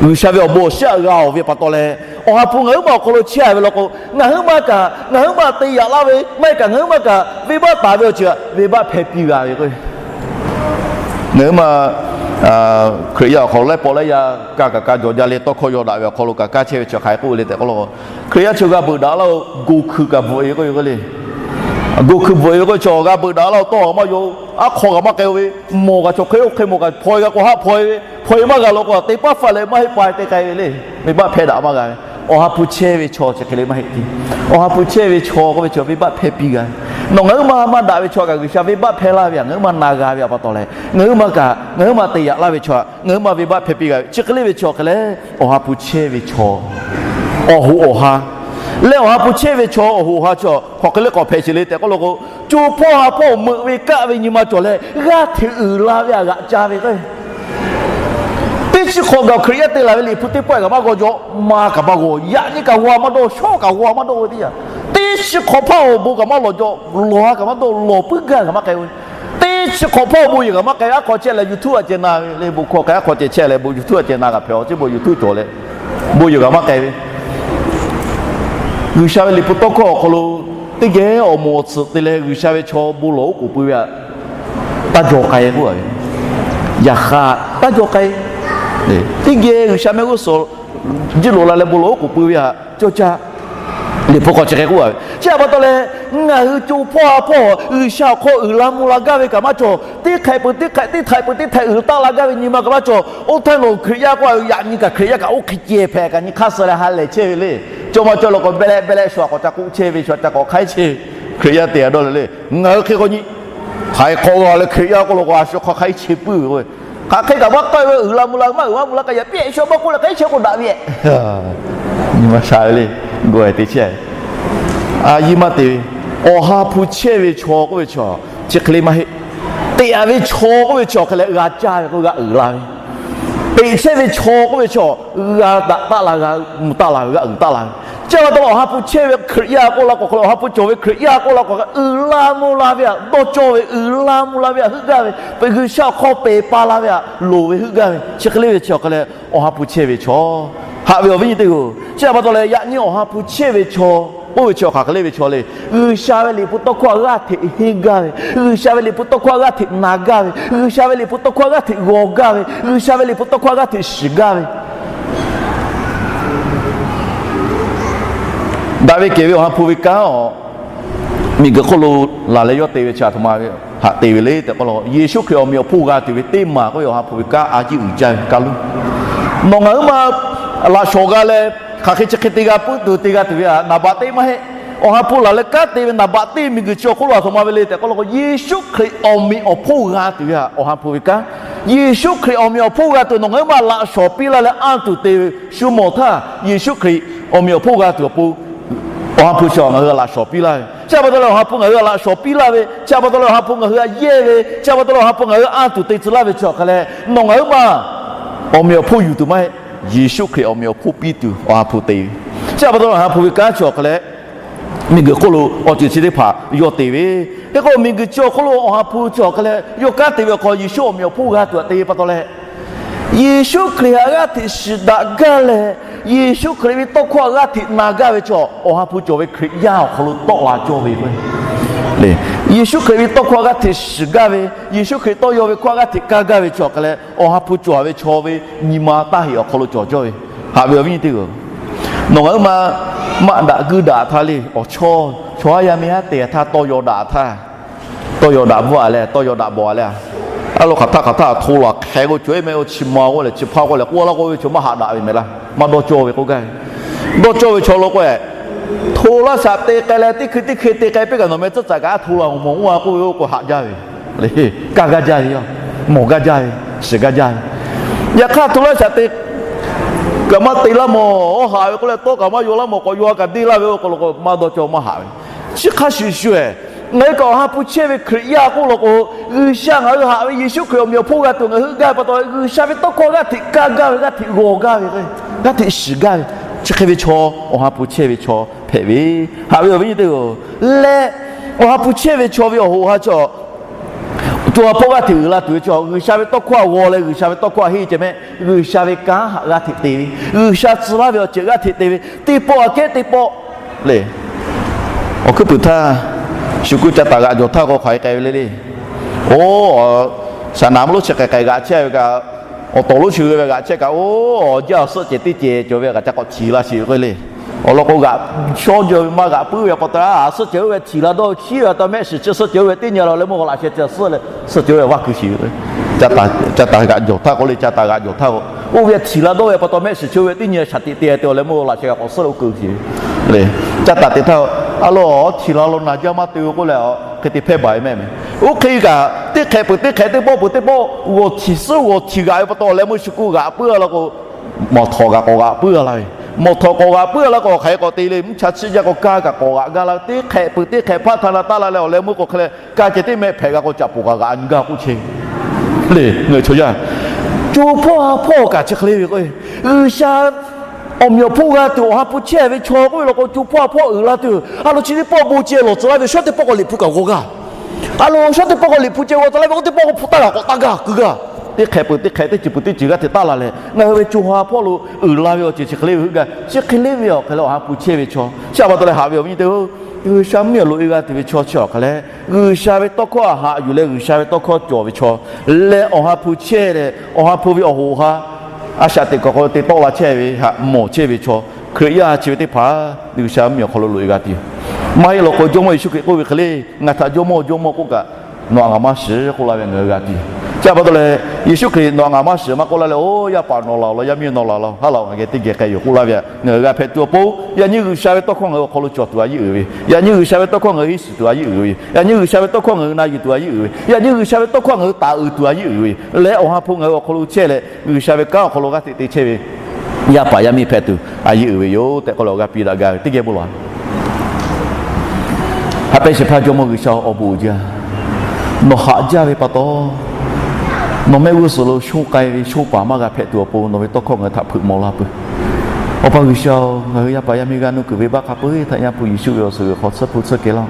G'uiˬsha ve awˬ bon awˬ shiˉ aꞈ g'a oˬ ve pa taw leh, awˬ ha hpu ngaˬ huiˉ ma awˬ hk'aw lo chehˇ a ve law k'o, ngaˬ huiˉ ma kaꞈ, ngaˬ huiˉ ma te yaꞈ laˇ ve maˇ heˆ kaꞈ, ngaˬ huiˉ ma kaꞈ venˇbaˆ taˍ ve awˬ ceuˬ htaꞈ venˇbaˆ hpehˇ piˇ g'a ve k'o, ngaˬ huiˉ ma Hkriꞈ yaˇ awˬ hk'aw lo lehˉ paw lehˉ yaˇ kaˇ kaꞈ kaˇ jaw jaˇ leh tawˇ hkawˇ yaw daꞈ ve awˬ hk'aw lo kaꞈ kaˇ chehˇ ve chi hk'aˬ hk'e k'oˆ ve le tehꞈ k'oˆ law k'o, Hkriꞈ yaˇ chi g'a beuꞈ daꞈ laˇ-oˬ, go hkui kaꞈ bvuhꞈ e k'oˆ ve k'o le. Go hkui bvuhꞈ e ve k'o, chaw g'a beuꞈ daꞈ laˇ-oˬ, tawˇ g'a maˇ yaw, aˉ hk'aw g'a maˇ k'ai-o ve, mawˬ kaꞈ chaw hk'e oˇ hk'e mawˬ kaꞈ hpaw e g'a k'o haˆ hpaw e ve, hpaw e maˇ g'a law k'o, teˇ paˉ faˍ leh maˇ heˆ pa e te k'ai ve le. Venˇbaˆ hpehˇ daꞈ maˇ g'a ve. Awˬ ha hpu chehˇ ve chaw chi hk'e le maˇ heˆ tiˉ. Awˬ ha hpu chehˇ ve chaw k'oˆ ve chaw venˇbaˆ hpehˇ piˇ g'a ve. Nawˬ ngaˬ huiˉ ma maˇ daꞈ ve chaw kaꞈ G'uiˬsha venˇbaˆ hpehˇ laˇ ve htaꞈ ngaˬ huiˉ ma na g'a ve a pa taw leh, ngaˬ huiˉ ma kaꞈ ngaˬ huiˉ ma te yaꞈ laˇ ve chaw htaꞈ ngaˬ huiˉ ma venˇbaˆ hpehˇ piˇ g'a ve. Chi hk'e le ve chaw hk'e leh, awˬ ha hpu chehˇ ve chaw awˬ hoꞈ awˬ ha leh, awˬ ha hpu chehˇ ve chaw awˬ hoꞈ awˬ ha chi hk'aˬ hk'e le k'awꞈ hpehꞈ sheˍ le tehꞈ k'oˆ law k'o, co hpawˇ ha hpawˇ meuꞈ ve kaˆ ve nyi ma cawˬ leh g'aˇ hteꞈ uiˍ la ve htaꞈ g'aꞈ ca ve k'o, teˇ chi hk'awꞈ gaˬ Hkriꞈ yaˇ te laˬ ve Liꞈ hpu teˇ pawˆ kaꞈ maˇ g'aw jaw, ma kaꞈ maˇ g'aw, yaꞈ nyi kaꞈ g'aw maˇ dawˇ, shawˉ kaꞈ g'aw maˇ dawˇ ve teˇ yanˇ, Teˇ chi hk'awꞈ hpaˇ awˬ bon kaꞈ maˇ lawˬ jaw, lawˬ ha kaꞈ maˇ dawˇ, lawˬ puiˉ gaˇ kaꞈ maˇ k'ai ve. Teˇ chi hk'awꞈ hpaˇ awˬ bon yehˬ kaꞈ maˇ k'ai ve. Aˉ hk'aw chehˇ leh YouTube aꞈ ceh na ve le, bon hkawˇ k'ai aˉ hk'aw ceh chehˇ leh bon YouTube aꞈ ceh na kaꞈ hpehꞈ awˬ, chi bon YouTube cawˬ leh bon yehˬ kaꞈ maˇ k'ai ve. G'uiˬsha ve liꞈ hpu tawˇ hkawˇ awˬ hk'aw lo teˇ geh awˬ moˍ awˬ tsuhꞈ te leh G'uiˬsha ve chaw bon lawˬ oˉ k'oˍ pui ve htaꞈ taˇ jaw k'ai k'oˆ ve. Yaꞈ hk'aˇ taˇ jaw k'ai. Teˇ geh G'uiˬsha mehˆ g'uˇ suhˍ jiˇ loꞈ la leh bon lawˬ oˉ k'oˍ pui ve htaꞈ cawˇ caˇ. Liꞈ hpu hk'aw chi hk'e k'oˆ ve, chi htaꞈ pa taw leh, ngaˬ hui co hpawˇ ha hpawˇ G'uiˬsha awˬ hk'aw uiˍ la mvuh la gaˇ ve kaꞈ maˇ cawˬ. Teˇ hk'ehꞈ peuˬ teˇ hk'ehꞈ, teˇ htaiꞈ peuˬ teˇ htaiꞈ uiˍ taˆ la gaˇ ve nyi ma kaꞈ maˇ cawˬ. Oˇ htaˇ nawˬ Hkriꞈ yaˇ k'oˆ ve yaꞈ nyi kaꞈ Hkriꞈ yaˇ kaꞈ oˇ hk'e ceh hpehꞈ kaꞈ nyi hk'aˇ suh leh ha lehˬ chehˇ ve le. Cawˇ maˇ cawˇ lawˬ k'o, beh leh beh leh shu aꞈ k'awꞈ ca k'oˆ chehˇ ve, shu aꞈ ca k'awꞈ hk'aiˉ chehˇ ve. Hkriꞈ yaˇ te a dawˇ le le. Ngaˬ hui hk'e k'awꞈ nyi, htaiˍ hk'awꞈ g'a leh Hkriꞈ yaˇ k'oˆ lo k'o, a shu hk'aw hk'aiˉ chehˇ puiˉ ve k'o, hk'aˬ hk'e kaꞈ maˇ k'ai ve, uiˍ la mvuh la maˇ uiˍ maˇ mvuh la k'ai yaꞈ piˇ shu maˇ k'oˆ leh hk'aiˉ chehˇ k'o daꞈ ve. Nyi ma sha ve le. Gawˬ te chehˇ. A yiˇ maˇ te ve, Awˬ ha hpu chehˇ ve chaw k'oˆ ve chaw chi hk'e le maˇ heˆ. Teꞈ a ve chaw k'oˆ ve chaw hk'e leh g'a caˇ ve k'o g'a uiˍ la ve. Teꞈ chehˇ ve chaw k'oˆ ve chaw g'a daꞈ taˆ la, g'a mvuh taˆ la ve, g'a uiˍ taˆ la ve. Chi pa taw leh Awˬ ha hpu chehˇ ve Hkriꞈ yaˇ k'oˆ la k'o hk'e leh, Awˬ ha hpu cawˬ ve Hkriꞈ yaˇ k'oˆ la k'o hk'e, uiˍ la mvuh la ve htaꞈ dawˇ cawˇ ve, uiˍ la mvuh la ve htaꞈ heuˆ gaˇ ve, G'uiˬsha awˬ hk'aw peˬ pa la ve htaꞈ loˍ ve heuˆ gaˇ ve, chi hk'e le ve chi awˬ hk'e leh Awˬ ha hpu chehˇ ve chaw. Haꞈ ve awˬ viˉ nyi teˇ hpaˍ-oˬ, chi pa taw leh yaꞈ nyi Awˬ ha hpu chehˇ ve chaw k'oˆ ve chi awˬ hk'aˬ hk'e le ve chaw le. G'uiˬsha ve liꞈ hpu tawˇ hkawˇ g'aˇ hteꞈ henˇ gaˇ ve, G'uiˬsha ve liꞈ hpu tawˇ hkawˇ g'aˇ hteꞈ na gaˇ ve, G'uiˬsha ve liꞈ hpu tawˇ hkawˇ g'aˇ hteꞈ g'aw gaˇ ve, G'uiˬsha ve liꞈ hpu tawˇ hkawˇ g'aˇ hteꞈ shiˍ gaˇ ve. Daꞈ ve kehˬ ve Awˬ ha hpu ve kanˉ-oˬ, miˬguiˬ hk'oˆ lo laˬ leh yawˇ te ve chi aˬ htoꞈ ma ve haꞈ te ve le tehꞈ k'oˆ la, Yeˍsuˆ Hkriꞈ awˬ meꞈ awˬ hponˇ g'a tuˬ ve teˇ maˬ k'oˆ ve Awˬ ha hpu ve kanˉ a ciˉ uiˍ jaˇ ve kaˇ luˇ. Nawˬ ngaˬ huiˉ ma laꞈ shawˍ g'a leh hk'aˬ hk'e chi hk'e te g'a puiˉ tuˬ te g'a tuˬ ve htaꞈ naˍ baꞈ teˇ maˇ heˆ. Awˬ ha hpu laˬ leh kanˉ te ve naˍ baꞈ teˇ miˬguiˬ chi awˬ hk'oˆ lo aˬ htoꞈ ma ve le tehꞈ k'oˆ la k'o, Yeˍsuˆ Hkriꞈ awˬ meꞈ awˬ hponˇ g'a tuˬ ve htaꞈ Awˬ ha hpu ve kanˉ. Yeˍsuˆ Hkriꞈ awˬ meꞈ awˬ hponˇ g'a tuˬ nawˬ ngaˬ huiˉ ma laꞈ shawˍ piˇ laˇ leh anˇ tuˬ te ve shu mawˬ htaˇ, Yeˍsuˆ Hkriꞈ awˬ meꞈ awˬ hponˇ g'a tuˬ awˬ pon Awˬ ha hpu chi ngaˬ hui htaꞈ laꞈ shawˍ piˇ laˇ ve. Chi pa taw leh Awˬ ha hpu ngaˬ hui htaꞈ laꞈ shawˍ piˇ laˇ ve, chi pa taw leh Awˬ ha hpu ngaˬ hui htaꞈ yehˇ ve, chi pa taw leh Awˬ ha hpu ngaˬ hui anˇ tuˬ te tcuh laˇ ve chi awˬ hk'aˬ leh, nawˬ ngaˬ huiˉ ma awˬ meꞈ awˬ hponˇ yuˬ tuˬ maˇ heˆ. Yeˍsuˆ Hkriꞈ awˬ meꞈ awˬ hponˇ piˇ tuˬ Awˬ ha hpu te ve. Chi pa taw leh Awˬ ha hpu ve kanˉ chi awˬ hk'aˬ leh, miˬguiˬ hk'oˆ lo awˬ ceuˬ chi teˇ hpaˍ yawˇ te ve. Hk'e k'o, miˬguiˬ chi awˬ hk'oˆ lo Awˬ ha hpu chi awˬ hk'aˬ leh yawˇ kanˉ te ve awˬ hk'aw, Yeˍsuˆ awˬ meꞈ awˬ hponˇ g'a tuˬ htaꞈ te ve pa taw leh, Yeˍsuˆ Hkriꞈ htaꞈ g'aˇ hteꞈ shiˍ daꞈ gaˇ leh, Yeˍsuˆ Hkriꞈ ve tawˇ hkawˇ htaꞈ g'aˇ hteꞈ na gaˇ ve chaw Awˬ ha hpu cawˬ ve Hkriꞈ yaˇ awˬ hk'aw lo tawˆ la cawˇ ve k'o, Yeˍsuˆ Hkriꞈ ve tawˇ hkawˇ htaꞈ g'aˇ hteꞈ shiˍ gaˇ ve, Yeˍsuˆ Hkriꞈ tawˇ yaw ve hkawˇ htaꞈ g'aˇ hteꞈ kaˇ gaˇ ve chaw hk'aˬ leh, Awˬ ha hpu cawˬ ve chaw ve nyi ma taˇ heꞈ awˬ hk'aw lo cawˬ cawˇ ve. Haꞈ ve awˬ viˉ nyi teˇ hpaˍ-oˬ, nawˬ ngaˬ huiˉ ma maˆ daꞈ guiˇ daꞈ htaˇ le, awˬ chawˇ chaw haˉ yaˇ miˇ haˉ te htaˇ tawˇ yaw daꞈ htaˇ, tawˇ yaw daꞈ bvuhˆ a leh, tawˇ yaw daꞈ bawˬ a leh, a lo hk'aˬ htaˇ hk'aˬ htaˇ hto laˬ hk'e k'o, co eˉ mehˆ k'o, chi ma k'oˆ leh chi hpaˇ k'oˆ leh k'oˆ laˇ k'oˆ ve chaw maˇ haꞈ daꞈ ve mehˍ laˇ. Maˇ dawˇ cawˇ ve k'oˆ gaˇ ve, dawˇ cawˇ ve chaw lo k'o, hto laˇ shaꞈ te k'ai leh teˇ hkui teˇ hkui te k'ai piˇ kaꞈ nawˬ meh tcuhˉ caꞈ kaꞈ a hto laˬ awˬ mawˬ oˇ a k'oˆ ve k'o, haꞈ jaˇ ve, kaˇ gaˇ jaˇ ve yoˬ. Mawˬ gaˇ jaˇ ve, shiˍ gaˇ jaˇ ve. Yaꞈ hk'aˇ hto laˇ shaꞈ te kaꞈ maˇ te laˇ mawˬ, awˉ haꞈ ve k'oˆ leh tawˇ kaꞈ maˇ yaw laˇ mawˬ, k'awꞈ yaw a kaꞈ deˇ laˇ ve k'o, maˇ dawˇ cawˇ maˇ haꞈ ve. Chi hk'a shuˍ shuˍ-eˬ, ngaˬ hui kaꞈ Awˬ ha hpu chehˇ ve Hkriꞈ yaˇ k'oˆ law k'o, G'uiˬsha ngaˬ hui haꞈ ve Yeˍsuˆ Hkriꞈ awˬ meꞈ awˬ hponˇ g'a tuˬ ngaˬ hui gaˇ ve pa taw, G'uiˬsha ve tawˇ hkawˇ g'aˇ hteꞈ kaˇ gaˇ ve, g'aˇ hteꞈ g'aw gaˇ ve, g'aˇ hteꞈ shiˍ gaˇ ve, chi hk'e ve chaw Awˬ ha hpu chehˇ ve chaw hpehꞈ ve. Haꞈ ve awˬ viˉ nyi teˇ hpaˍ-oˬ, leh Awˬ ha hpu chehˇ ve chaw ve awˬ hoꞈ ha chaw co ha hpawˇ g'aˇ hteꞈ uiˍ la tuˬ ve chaw, G'uiˬsha ve tawˇ hkawˇ htaꞈ g'aw leh G'uiˬsha ve tawˇ hkawˇ htaꞈ henˇ ceh mehˆ, G'uiˬsha ve kanˉ htaꞈ g'aˇ hteꞈ te ve, G'uiˬsha tcuh laˇ ve awˬ ceuˬ g'aˇ hteꞈ te ve, teˇ pawˆ aꞈ kehˉ teˇ pawˆ le. Awˬ hkuiˉ puiˍ htaˇ, shu kuˇ ca taˍ g'aꞈ jawˬ htaˇ k'o hk'aˬ hk'e k'ai ve le le. Oˇ, saˍ naˍ mvuhˇ lonˉ chi hk'e k'ai g'aꞈ chehˇ ve kaꞈ, awˬ tawˍ lonˉ chi g'uiˇ ve g'aꞈ chehˇ kaꞈ, oˇ, awˬ jaˇ awˬ suhˆ cehˬ teˇ cehˬ cawˬ ve kaꞈ ca k'awꞈ htiˍ la sheˍ ve k'o le. Awˬ lawn k'o, g'aꞈ shawˉ jaw ve maˇ g'aꞈ puiˉ ve pa taw, a suhˆ cehˬ oˇ ve htiˍ la dawˇ ve chiˉ ve pa taw, mehˆ shiˍ chi suhˆ cehˬ oˇ ve teˇ nyi la leh meuˇ k'o laꞈ sheh ceh suhˆ leh suhˆ cehˬ oˇ ve vaˇ keu sheˍ ve. Ca taˍ g'aꞈ jawˬ htaˇ k'o le, ca taˍ g'aꞈ jawˬ htaˇ k'o, oˇ ve htiˍ la dawˇ ve pa taw, mehˆ shiˍ chi oˇ ve teˇ nyi shaˍ tiꞈ te te awˬ leh meuˇ k'o laꞈ sheh kaꞈ k'awꞈ suhˆ leh oˇ keu sheˍ ve. Ca taˍ te htaˇ, a lo htiˍ la lo naˬ jaˇ maˇ te ve k'oˆ leh, hk'e te hpehˇ baˬ ve mehˆ mehˍ. Oˇ hk'e kaꞈ teˇ hk'ehꞈ peuˬ teˇ hk'ehꞈ teˇ pawˆ peuˬ teˇ pawˆ g'awˬ htiˍ suhˉ g'awˬ htiˍ g'aꞈ ve pa taw awˬ leh meuˇ shu kuˇ g'aꞈ puiˉ a la k'o, mawˬ htawꞈ kaꞈ k'awꞈ g'aꞈ puiˉ a la ve. Mawˬ htawꞈ k'awꞈ g'aꞈ puiˉ a la k'o, hk'aˬ hk'e k'awꞈ te le, mvuhˇ cha chiˇ jaˇ k'o kaˇ kaꞈ k'awꞈ g'aꞈ gaˇ la ve. Teˇ hk'ehꞈ peuˬ teˇ hk'ehꞈ hpaˆ htaˇ la taˇ la leh awˬ leh meuˇ k'o hk'e leh kaˇ ceh teˇ mehˆ hpehꞈ g'a k'o, caꞈ poˬ kaꞈ g'aꞈ nyi gaˇ k'oˆ chehˇ ve le. Ngaˬ hui chaw yaˇ co hpawˇ ha hpawˇ kaꞈ chi hk'e le ve k'o, G'uiˬsha Awˬ meꞈ awˬ hponˇ g'a tuˬ awˬ ha hpu chehˇ ve chaw k'oˆ ve law k'o, co hpawˇ ha hpawˇ uiˍ la tuˬ, a lo chi teˇ pawˆ bon ceh lawˬ tcuh laˇ ve shawˉ teˇ pawˆ k'awꞈ liꞈ hpu kaꞈ g'aw gaˇ. A lo shawˉ teˇ pawˆ k'awꞈ liꞈ hpu ceh g'aw tcuh laˇ ve k'oˆ teˇ pawˆ k'awꞈ hpu taˇ g'a k'awꞈ taˇ gaˇ kuiˬ gaˇ. Teˇ hk'ehꞈ peuˬ teˇ hk'ehꞈ, teˇ ceuˬ peuˬ teˇ ceuˬ g'aˇ hteꞈ taˇ la leh, ngaˬ hui ve co ha hpawˇ lo uiˍ la ve awˬ ceuˬ chi hk'e le ve heuˆ gaˇ. Chi hk'e le ve awˬ hk'e leh awˬ ha hpu chehˇ ve chaw chi a pa taw leh haꞈ ve awˬ viˉ nyi teˇ-oˬ, G'uiˬsha mvuhˇmiˬ awˬ loꞈ e g'a tuˬ ve chaw chi awˬ hk'aˬ leh, G'uiˬsha ve tawˇ hkawˇ htaꞈ haꞈ yuˬ leh G'uiˬsha ve tawˇ hkawˇ cawˬ ve chaw leh awˬ ha hpu chehˇ leh awˬ ha hpu ve awˬ hoꞈ awˬ ha a shaꞈ teꞈ kaꞈ hk'aw lo te tawˆ la chehˇ ve htaꞈ mawˬ chehˇ ve chaw, Hkriꞈ yaˇ chi ve teˇ hpaˍ G'uiˬsha mvuhˇmiˬ awˬ hk'aw lo loꞈ e g'a tuˬ yoˬ. Maˇ heˆ law k'o, Jawˇmawˇ Yeˍsuˆ Hkriꞈ k'oˆ ve hk'e le, ngaˬ htaꞈ Jawˇmawˇ, Jawˇmawˇ k'oˆ kaꞈ nawˬ htaꞈ ngaˬ maˇ shiˍ k'oˆ laˇ ve ngaˬ hui g'a tuˬ yoˬ. Chi a pa taw leh, Yeˍsuˆ Hkriꞈ nawˬ htaꞈ ngaˬ maˇ shiˍ maˇ k'oˆ laˇ leh, oˇ yaˇ paˍ nawˬ laˬ-oˬ law, yaˇ miˇ nawˬ laˬ laˬ-oˬ, haˉ laˬ-oˬ, ngaˬ geh teˇ geh k'ai yoˬ k'oˆ laˇ ve htaꞈ ngaˬ hui g'a hpehꞈ tuˬ awˬ pon, yaꞈ nyi G'uiˬsha ve tawˇ hkawˇ ngaˬ hui awˬ hk'aw lo cawˬ tuˬ a yeˇ uiˍ ve, yaꞈ nyi G'uiˬsha ve tawˇ hkawˇ ngaˬ hui henˇ shiˍ tuˬ a yeˇ uiˍ ve, yaꞈ nyi G'uiˬsha ve tawˇ hkawˇ ngaˬ hui na yuˬ tuˬ a yeˇ uiˍ ve, yaꞈ nyi G'uiˬsha ve tawˇ hkawˇ ngaˬ hui taˍ uiˍ tuˬ a yeˇ uiˍ ve leh awˬ ha hpu ngaˬ hui awˬ hk'aw lo chehˇ leh, G'uiˬsha ve kanˉ awˬ hk'aw lo g'aˇ hteꞈ te chehˇ ve yaˇ paˍ yaˇ miˇ hpehꞈ tuˬ a yeˇ uiˍ ve yoˬ tehꞈ k'oˆ leh awˬ g'aˇ piˇ daꞈ gaˇ ve teˇ geh bon lawˬ. Haꞈ pehnˇ shehˍ hpaˇ Jawˇmawˇ G'uiˬsha, awˬ bon uiˍ jaˇ. Nawˬ haꞈ jaˇ ve pa taw, nawˬ mehˆ g'uˇ suhˍ lo shonˇ k'ai ve shonˇ paˍ maˇ g'a hpehꞈ tuˬ awˬ pon nawˬ ve tawˇ hkawˇ ngaˬ hui htaꞈ hpeuꞈ maw laˇ peuˬ. Awˬ pa G'uiˬsha-oˬ, ngaˬ hui yaˇ paˍ yaˇ miˇ g'aˇ nuˇ kuiˬ venˇbaˆ hk'a peu-eˬ htaꞈ Yaˇ hpu Yeˍsuˆ ve awˬ suhˍ g'uiˬ hk'aw tsuhˇ hpu tsuhˇ kehˬ laˇ-oˆ.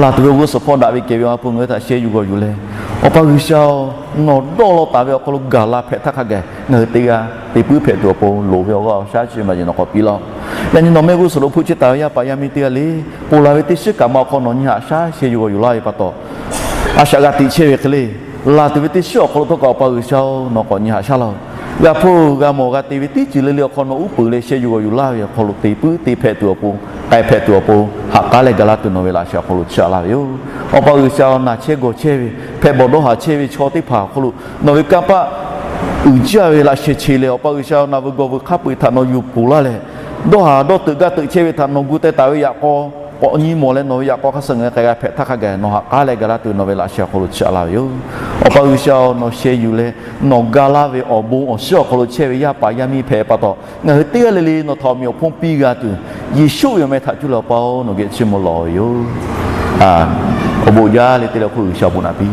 Laˬ tuˬ ve awˬ g'uˇ suhˍ hpawˇ daꞈ ve kehˬ ve awˬ ha hpu ngaˬ hui htaꞈ sheh yuˬ g'awˬ yuˬ leh, Awˬ pa G'uiˬsha-oˬ, nawˬ dawˇ law taˍ ve awˬ hk'aw lo gaˬ la hpehꞈ htaˇ hk'a gaˬ ngaˬ hui teˇ g'aˇ te puiˉ hpehꞈ tuˬ awˬ pon loˍ ve awˬ g'aˇ awˬ shaˉ chi maˬ yeˬ nawˬ k'awꞈ piˇ laˇ-oˆ. Yaꞈ nyi nawˬ mehˆ g'uˇ suhˍ lo hpuˇ chehˇ taˍ ve yaˇ paˍ yaˇ miˇ teˇ g'aˇ le, ponˬ laˬ ve teˇ shiˉ kaꞈ ma awˬ hk'aw nawˬ nyi haꞈ shaˉ sheh yuˬ g'awˬ yuˬ laˇ ve pa taw, a shaꞈ g'a teꞈ chehˇ ve hk'e le, laˬ tuˬ ve teˇ shiˉ awˬ hk'aw lo htawˇ kaꞈ Awˬ pa G'uiˬsha-oˬ, nawˬ k'awꞈ nyi haꞈ shaˉ laˇ-oˬ. G'a hpuˇ g'a mawˬ g'a te ve teˇ ceuˬ le le awˬ hk'aw nawˬ uˉ peunˍ leh sheh yuˬ g'awˬ yuˬ laˇ ve awˬ hk'aw lo te puiˉ te hpehꞈ tuˬ awˬ pon, k'ai hpehꞈ tuˬ awˬ pon, haꞈ k'aˉ leh ga laˇ tuˬ nawˬ ve laꞈ sheh awˬ hk'aw lo chiˇ aꞈ laˇ ve yoˬ. Awˬ pa G'uiˬsha-oˬ, naˬ chehˇ gawˬ chehˇ ve, hpehꞈ bawˬ dawˇ haˍ chehˇ ve chaw teˇ hpaˍ awˬ hk'aw lo nawˬ ve kanˇ paˆ uiˍ jaˇ ve laꞈ sheh che leh, Awˬ pa G'uiˬsha-oˬ, naˬ veuˬ gawˬ veuˬ hk'a peu-eˬ htaꞈ nawˬ yuˬ ponˬ laˇ leh, dawˇ haˍ dawˇ teuꞈ gaˇ teuꞈ chehˇ ve htaꞈ nawˬ gu teh taˍ ve yaꞈ k'aw k'awꞈ nyi mawˬ leh nawˬ ve yaꞈ k'aw hk'a suh ngaˬ hui k'ai g'a hpehꞈ htaˇ hk'a gaˬ nawˬ haꞈ k'aˉ leh ga laˇ tuˬ nawˬ ve laꞈ sheh awˬ hk'aw lo chiˇ aꞈ laˇ ve yoˬ. Awˬ pa G'uiˬsha-oˬ, nawˬ sheh yuˬ leh nawˬ ga laˇ ve awˬ bon awˬ shiˉ awˬ hk'aw lo chehˇ ve yaˇ paˍ yaˇ miˇ hpehꞈ pa taw, ngaˬ hui teˇ g'aˇ le le nawˬ htaꞈ awˬ meꞈ awˬ hponˇ piˇ g'a tuˬ, Yeˍsuˆ ve awˬ meh htaꞈ cuˇ leh Awˬ pa-oˬ, nawˬ geh chiˇ mvuh lawˬ ve yoˬ. Awˬ bon jaˇ le te leh hk'oˆ G'uiˬsha awˬ bon naꞈ piˇ